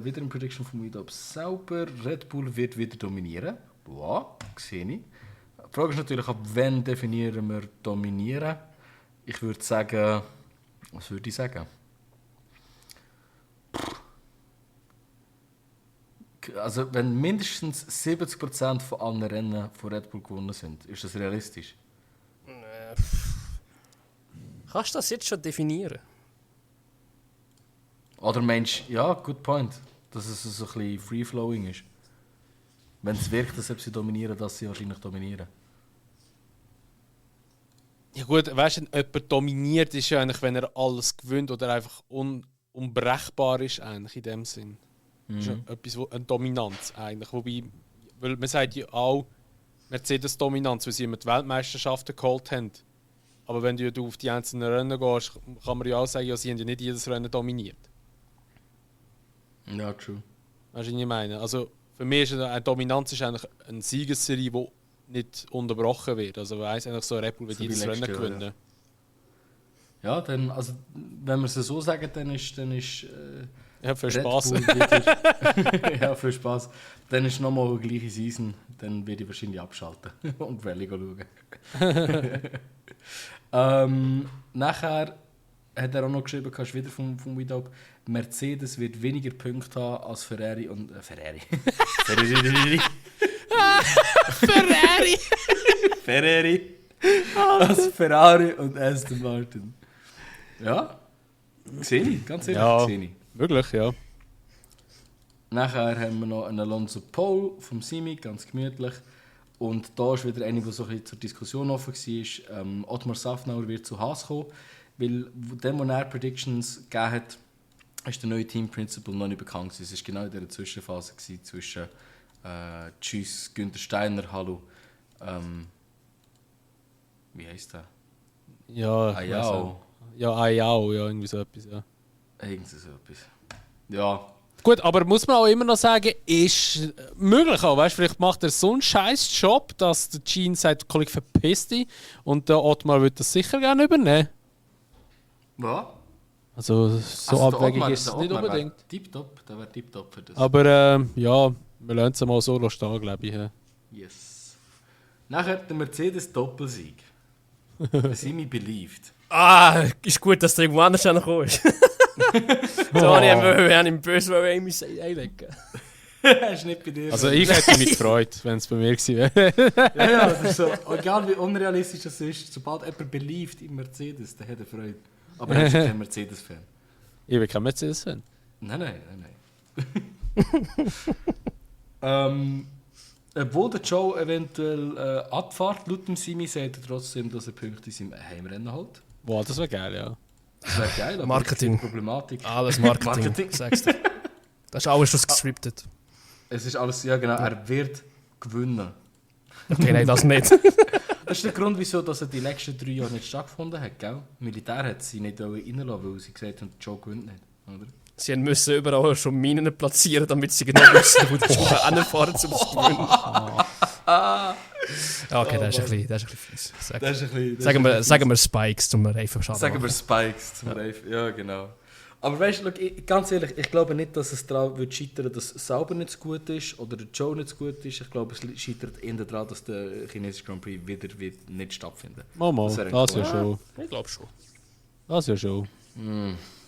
wieder eine Prediction von Meetup selber. Red Bull wird wieder dominieren. Wow, sehe ich. Die Frage ist natürlich, ab wann definieren wir dominieren? Ich würde sagen, was würde ich sagen? Also wenn mindestens 70% von allen Rennen von Red Bull gewonnen sind, ist das realistisch? Kannst du das jetzt schon definieren? Oder Mensch, ja, good point, dass es so ein bisschen free-flowing ist. Wenn es wirkt, als ob sie dominieren, dass sie wahrscheinlich dominieren. ja gut, weißt du, jemand dominiert ist ja eigentlich, wenn er alles gewinnt oder einfach unbrechbar ist eigentlich in dem Sinn. Das ist ja etwas, eine Dominanz eigentlich. Wobei, weil man sagt ja auch Mercedes-Dominanz, weil sie immer die Weltmeisterschaften geholt haben. Aber wenn du auf die einzelnen Rennen gehst, kann man ja auch sagen, ja, sie haben ja nicht jedes Rennen dominiert. Ja, true. Weißt du, was ich meine? Also für mich ist eine Dominanz ist eigentlich eine Siegesserie, die nicht unterbrochen wird. Also weiss eigentlich so, Red Bull wird So wie jedes Rennen letztes Jahr, gewinnen. Ja, dann, also, wenn wir es so sagen, dann ist Ja, für Red Spaß. Bull wieder, ja, für Spaß. Dann ist nochmal eine gleiche Season, dann werde ich wahrscheinlich abschalten und Rallye schauen. Nachher hat er auch noch geschrieben, kannst wieder vom Meetup, Mercedes wird weniger Punkte haben als Ferrari und Ferrari. Ferrari. Als Ferrari und Aston Martin. Ja, sehe ich, ganz ehrlich, Ja. sehe ich. Wirklich, ja. Nachher haben wir noch einen Alonso Pole vom Simi, ganz gemütlich. Und da ist wieder eine, die so ein bisschen zur Diskussion offen war. Ottmar Safnauer wird zu Haas kommen, weil dem, wo er Predictions gegeben hat, ist der neue Team Principal noch nicht bekannt gewesen. Es war genau in dieser Zwischenphase zwischen Tschüss, Günther Steiner, Hallo. Wie heisst der? Ja, Ayao. Ja, Ayao, ja, irgendwie so etwas, ja. Irgend so etwas. Ja. Gut, aber muss man auch immer noch sagen, ist möglich auch, weißt, vielleicht macht er so einen scheiß Job, dass der Gene sagt, Kollege, verpiss dich und der Ottmar wird das sicher gerne übernehmen. Was? Also so abwegig ist es nicht unbedingt. Tipptopp, der wäre tipptopp für das. Aber ja, wir lassen es mal so stehen, glaube ich. Ja. Yes. Nachher der Mercedes Doppelsieg. Der Simi believed. Ah, ist gut, dass der irgendwo anders gekommen ist. So habe ich im Böse einlegen. Ist nicht bei dir. Also ich hätte mich gefreut, wenn es bei mir gewesen wäre. ja, das ist so, egal wie unrealistisch das ist, sobald jemand beliebt im Mercedes, dann hat er Freude. Aber er ist kein Mercedes-Fan. Ich bin kein Mercedes-Fan. Nein. Obwohl der Joe eventuell abfahrt, laut dem Simi, sagt er trotzdem, dass er Punkte in seinem Heimrennen holt. Wow, das wäre geil, ja. Das wäre geil, aber Marketing. Problematik. Alles Marketing. Sagst du. Das ist alles schon gescriptet. Es ist alles, ja genau, er wird gewinnen. Okay, nein, das nicht. Das ist der Grund, wieso dass er die letzten 3 Jahre nicht stattgefunden hat, gell? Militär hat sie nicht reinlassen, weil sie gesagt haben, Joe gewinnt nicht, oder? Sie müssen überall schon Minen platzieren, damit sie genau wissen, wo die Joe hinfahren, um zu gewinnen. Okay, das ist ein bisschen fies. Sagen wir Spikes zum Reifen schaden. Sagen wir Spikes zum Reifen, ja genau. Aber weißt du, ganz ehrlich, ich glaube nicht, dass es daran scheitern wird, dass Sauber nicht so gut ist oder der Joe nicht so gut ist. Ich glaube, es scheitert eher daran, dass der chinesische Grand Prix wieder nicht stattfindet. Mama, das ja schon. Ich glaube schon. Das ja schon.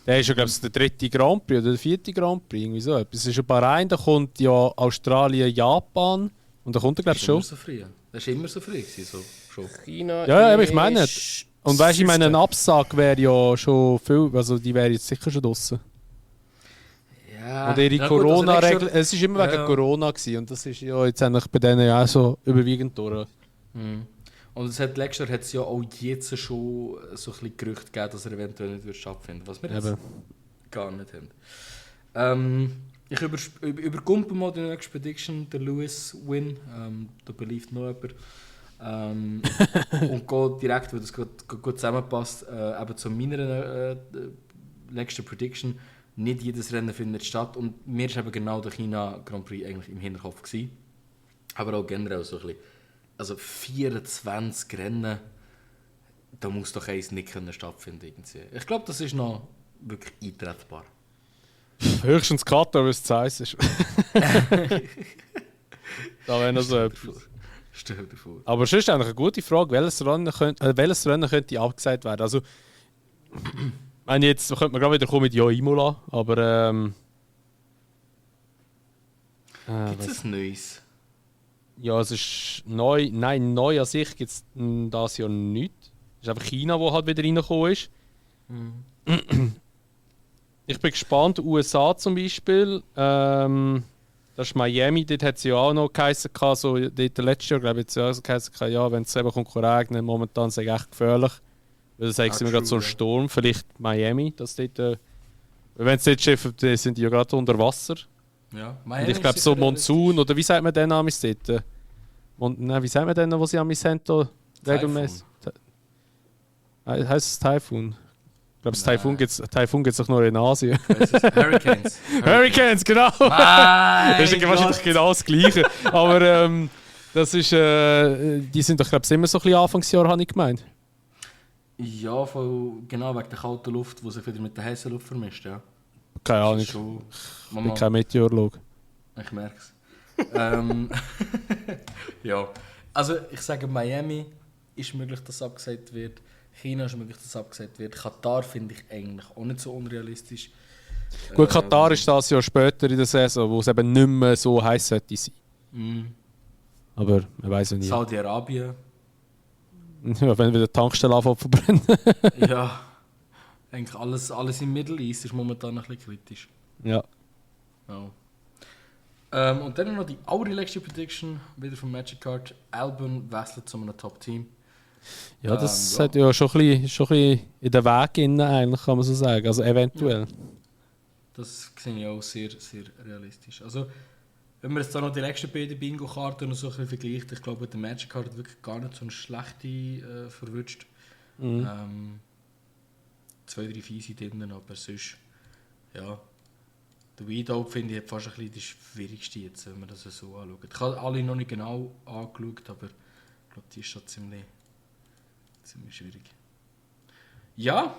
Der ist ja, glaube ich, der 3. Grand Prix oder der 4. Grand Prix, irgendwie so etwas. Es ist ein Bahrain, da kommt ja Australien, Japan und da kommt er, glaube ich, schon. Das war immer so früh, so schon. China Ja, aber ich meine nicht. Und weißt du, ich meine, ein Absag wäre ja schon viel, also die wäre jetzt sicher schon draussen. Ja. Und ihre Corona-Regel, es war immer wegen Corona gewesen, und das ist ja jetzt eigentlich bei denen ja auch so überwiegend durch. Und es hat letztes Jahr hat es ja auch jetzt schon so ein bisschen Gerüchte gegeben, dass er eventuell nicht stattfinden wird, was wir jetzt gar nicht haben. Ich überkumpel mal die nächste Prediction, der Lewis Win, da beliebt noch jemand. Und geht direkt, weil das gut zusammenpasst, eben zu meiner letzten Prediction. Nicht jedes Rennen findet statt und mir war eben genau der China Grand Prix eigentlich im Hinterkopf gewesen. Aber auch generell so ein bisschen. Also 24 Rennen, da muss doch eins nicht stattfinden irgendwie. Ich glaube, das ist noch wirklich eintretbar. Höchstens Katar, weil es zu heiß ist. Da wäre noch so etwas. Stell dir vor. Aber es ist eigentlich eine gute Frage, welches Rennen könnte abgesagt werden. Also, jetzt könnte man gerade wieder kommen mit Imola, aber gibt es ein Neues? Ja, es ist neu. Nein, neu an sich gibt es das Jahr nicht. Es ist einfach China, wo halt wieder reingekommen ist. Ich bin gespannt, USA zum Beispiel. Das ist Miami, dort hat es ja auch noch geheißen, so dort letztes Jahr, glaube ich, ja so geheißen, ja, wenn es eben regnen, momentan ist es echt gefährlich. Weil das ist immer gerade so ein Sturm, vielleicht Miami, dass dort, wenn es dort schifft, sind die ja gerade unter Wasser. Ja, und ich glaube so Monsun, oder wie sagt man den Amis dort? Wie sagt man den, wo sie Amis haben, regelmäßig? Heißt es Taifun? Ich glaube, Taifun gibt es doch nur in Asien. Hurricanes. Hurricanes, genau! Das ist wahrscheinlich genau das Gleiche. Aber das ist, die sind doch, glaube ich, immer so ein bisschen Anfangsjahr, habe ich gemeint. Ja, genau wegen der kalten Luft, die sich wieder mit der heißen Luft vermischt. Ja. Keine Ahnung. Ich bin kein Meteorologe. Ich merke es. Ja. Also ich sage, Miami ist möglich, dass abgesagt wird. China ist möglich, dass abgesagt wird. Katar finde ich eigentlich auch nicht so unrealistisch. Gut, Katar ist das Jahr später in der Saison, wo es eben nicht mehr so heiß sollte sein. Aber man weiß ja nicht. Saudi-Arabien. Ja, wenn wieder die Tankstelle anfängt zu verbrennen. Ja. Eigentlich alles im Middle East ist momentan ein bisschen kritisch. Ja. Und dann noch die allerletzte Prediction, wieder von Magic Card. Albon wechselt zu einem Top-Team. Ja, das hat ja schon ein bisschen in den Weg innen, eigentlich, kann man so sagen. Also eventuell. Ja. Das sehe ich auch sehr, sehr realistisch. Also, wenn man jetzt da noch die letzten beiden Bingo-Karten so ein bisschen vergleicht, ich glaube, der Magic Card hat wirklich gar nicht so eine schlechte verwünscht. 2-3 fiese drinnen, aber sonst, ja. Der Weedope finde ich fast ein bisschen die schwierigste jetzt, wenn man das so anschaut. Ich habe alle noch nicht genau angeschaut, aber ich glaube, die ist schon ziemlich schwierig. Ja,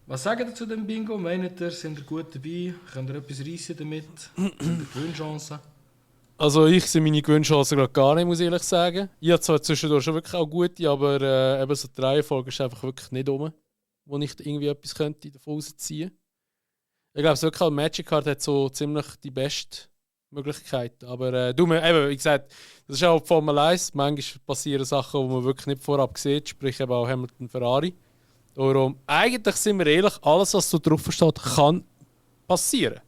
was sagt ihr zu dem Bingo? Meint ihr, sind ihr gut dabei? Könnt ihr etwas reissen damit? Gewinnchancen? Also ich sehe meine Gewinnchancen gerade gar nicht, muss ich ehrlich sagen. Ich habe zwar zwischendurch schon wirklich auch gute, aber eben so die Reihenfolge ist einfach wirklich nicht rum, wo ich irgendwie etwas könnte davon rausziehen. Ich glaube, wirklich auch Magic Card hat so ziemlich die beste Möglichkeit. Aber eben, wie gesagt, das ist auch die Formel 1. Manchmal passieren Sachen, die man wirklich nicht vorab sieht, sprich eben auch Hamilton, Ferrari. Darum, eigentlich sind wir ehrlich, alles, was so drauf steht, kann passieren.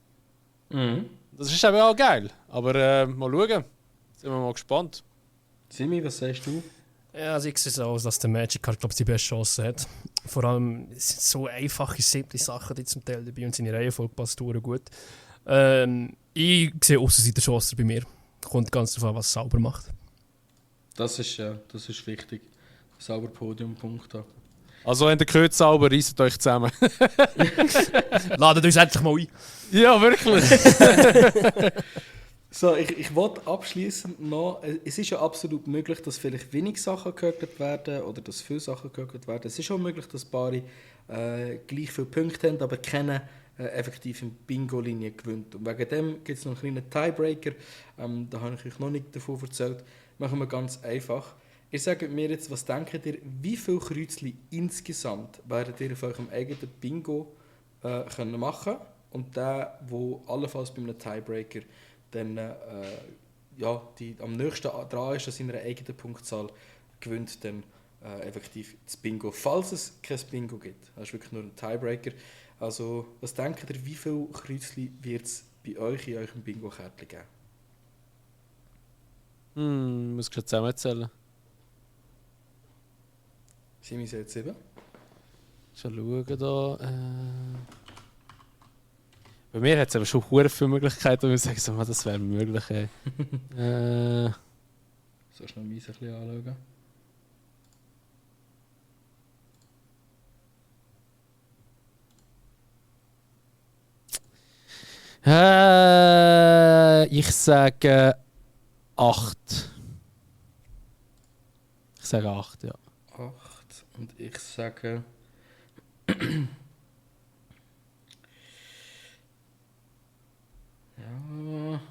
Das ist eben auch geil. Aber mal schauen. Sind wir mal gespannt. Simi, was sagst du? Ja, also ich sehe es aus, dass der Magic Card, glaube ich, die beste Chance hat. Vor allem es sind so einfache, simple Sachen, die zum Teil dabei und seine Reihenfolge passt gut. Ich sehe aus, die Chance bei mir. Kommt ganz darauf an, was es sauber macht. Das ist wichtig. Sauber Podiumpunkt haben. Also, wenn ihr gehört, sauber, reißt euch zusammen. Ladet uns endlich mal ein. Ja, wirklich. So, ich wollte abschließend noch, es ist ja absolut möglich, dass vielleicht wenig Sachen gehört werden oder dass viele Sachen gehört werden. Es ist auch möglich, dass Paare gleich viele Punkte haben, aber keiner effektiv in Bingo-Linie gewinnt. Und wegen dem gibt es noch einen kleinen Tiebreaker, da habe ich euch noch nicht davon erzählt. Machen wir ganz einfach. Ihr sagt mir jetzt, was denkt ihr, wie viele Kreuzchen insgesamt werdet ihr auf eurem eigenen Bingo können machen? Und der, der allenfalls bei einem Tiebreaker dann am nächsten dran ist an seiner eigenen Punktzahl, gewinnt dann effektiv das Bingo. Falls es kein Bingo gibt, das ist wirklich nur ein Tiebreaker. Also, was denkt ihr, wie viele Kreuzchen wird es bei euch in eurem Bingo-Kärtchen geben? Muss ich schon zusammenzählen. Simi sagt 7. Schon schauen da. Bei mir hat es aber schon sehr viele Möglichkeiten, wo ich sage, so, das wäre möglich. Sollst du noch ein bisschen anschauen? Ich sage 8. Ich sage 8, ja. 8. Und ich sage... ja...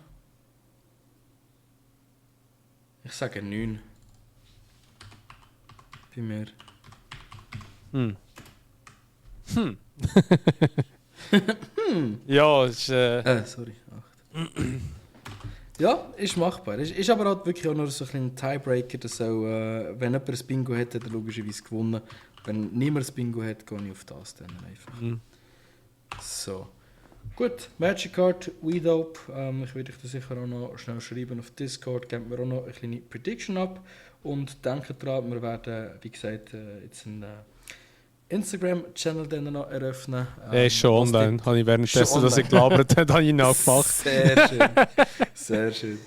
Ich sage 9. Bei mir. Ja, es ist... Sorry, 8. Ja, ist machbar. Ist aber halt wirklich auch nur so ein Tiebreaker, dass auch, wenn jemand ein Bingo hat, hat er logischerweise gewonnen. Wenn niemand ein Bingo hat, gehe ich auf das dann einfach. So. Gut, Magic Card, WeDope. Ich werde euch das sicher auch noch schnell schreiben auf Discord. Gebt mir auch noch eine kleine Prediction ab. Und denkt dran, wir werden, wie gesagt, jetzt einen Instagram-Channel dann noch eröffnen. Er ist schon online. Habe ich währenddessen, dass ich gelabert habe, habe ich ihn auch gemacht. Sehr schön. Sehr schön.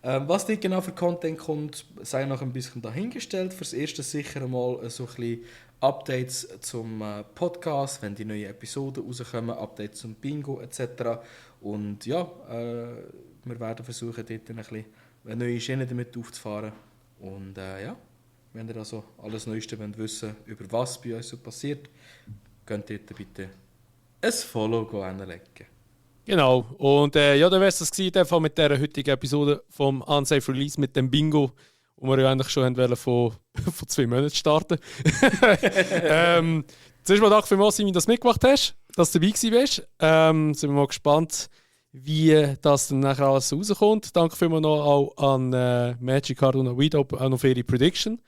Was dort genau für Content kommt, sei noch ein bisschen dahingestellt. Fürs Erste sicher mal so ein bisschen Updates zum Podcast, wenn die neuen Episoden rauskommen, Updates zum Bingo etc. Und ja, wir werden versuchen, dort ein bisschen eine neue Schiene damit aufzufahren. Und ja, wenn ihr also alles Neueste wollt wissen, über was bei uns so passiert, könnt ihr bitte ein Follow anlegen. Genau. Und ja, dann wäre es das gewesen, mit dieser heutigen Episode vom Unsafe Release mit dem Bingo, wo wir ja eigentlich schon wollen, von 2 Monaten starten. Zuerst mal danke vielmals, Simi, dass du mitgemacht hast, dass du dabei warst. Sind wir mal gespannt, wie das dann nachher alles rauskommt. Danke vielmals noch auch an Magic Card und WeDope auch noch für ihre Prediction.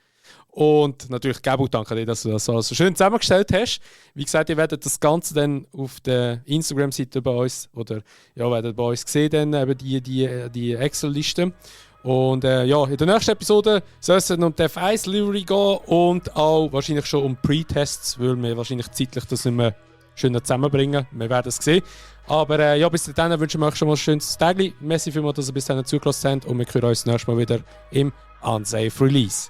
Und natürlich Gabo, danke dir, dass du das alles so schön zusammengestellt hast. Wie gesagt, ihr werdet das Ganze dann auf der Instagram-Seite bei uns, oder ja, werdet bei uns sehen, dann eben die Excel-Liste. Und ja, in der nächsten Episode soll es dann um die F1 Livery gehen und auch wahrscheinlich schon um Pre-Tests, weil wir wahrscheinlich zeitlich das nicht mehr schön zusammenbringen. Wir werden es sehen. Aber ja, bis dann wünschen wir euch schon mal ein schönes Tag. Merci vielmals, dass ihr bis dahin zugelassen habt und wir hören uns das nächste Mal wieder im Unsafe Release.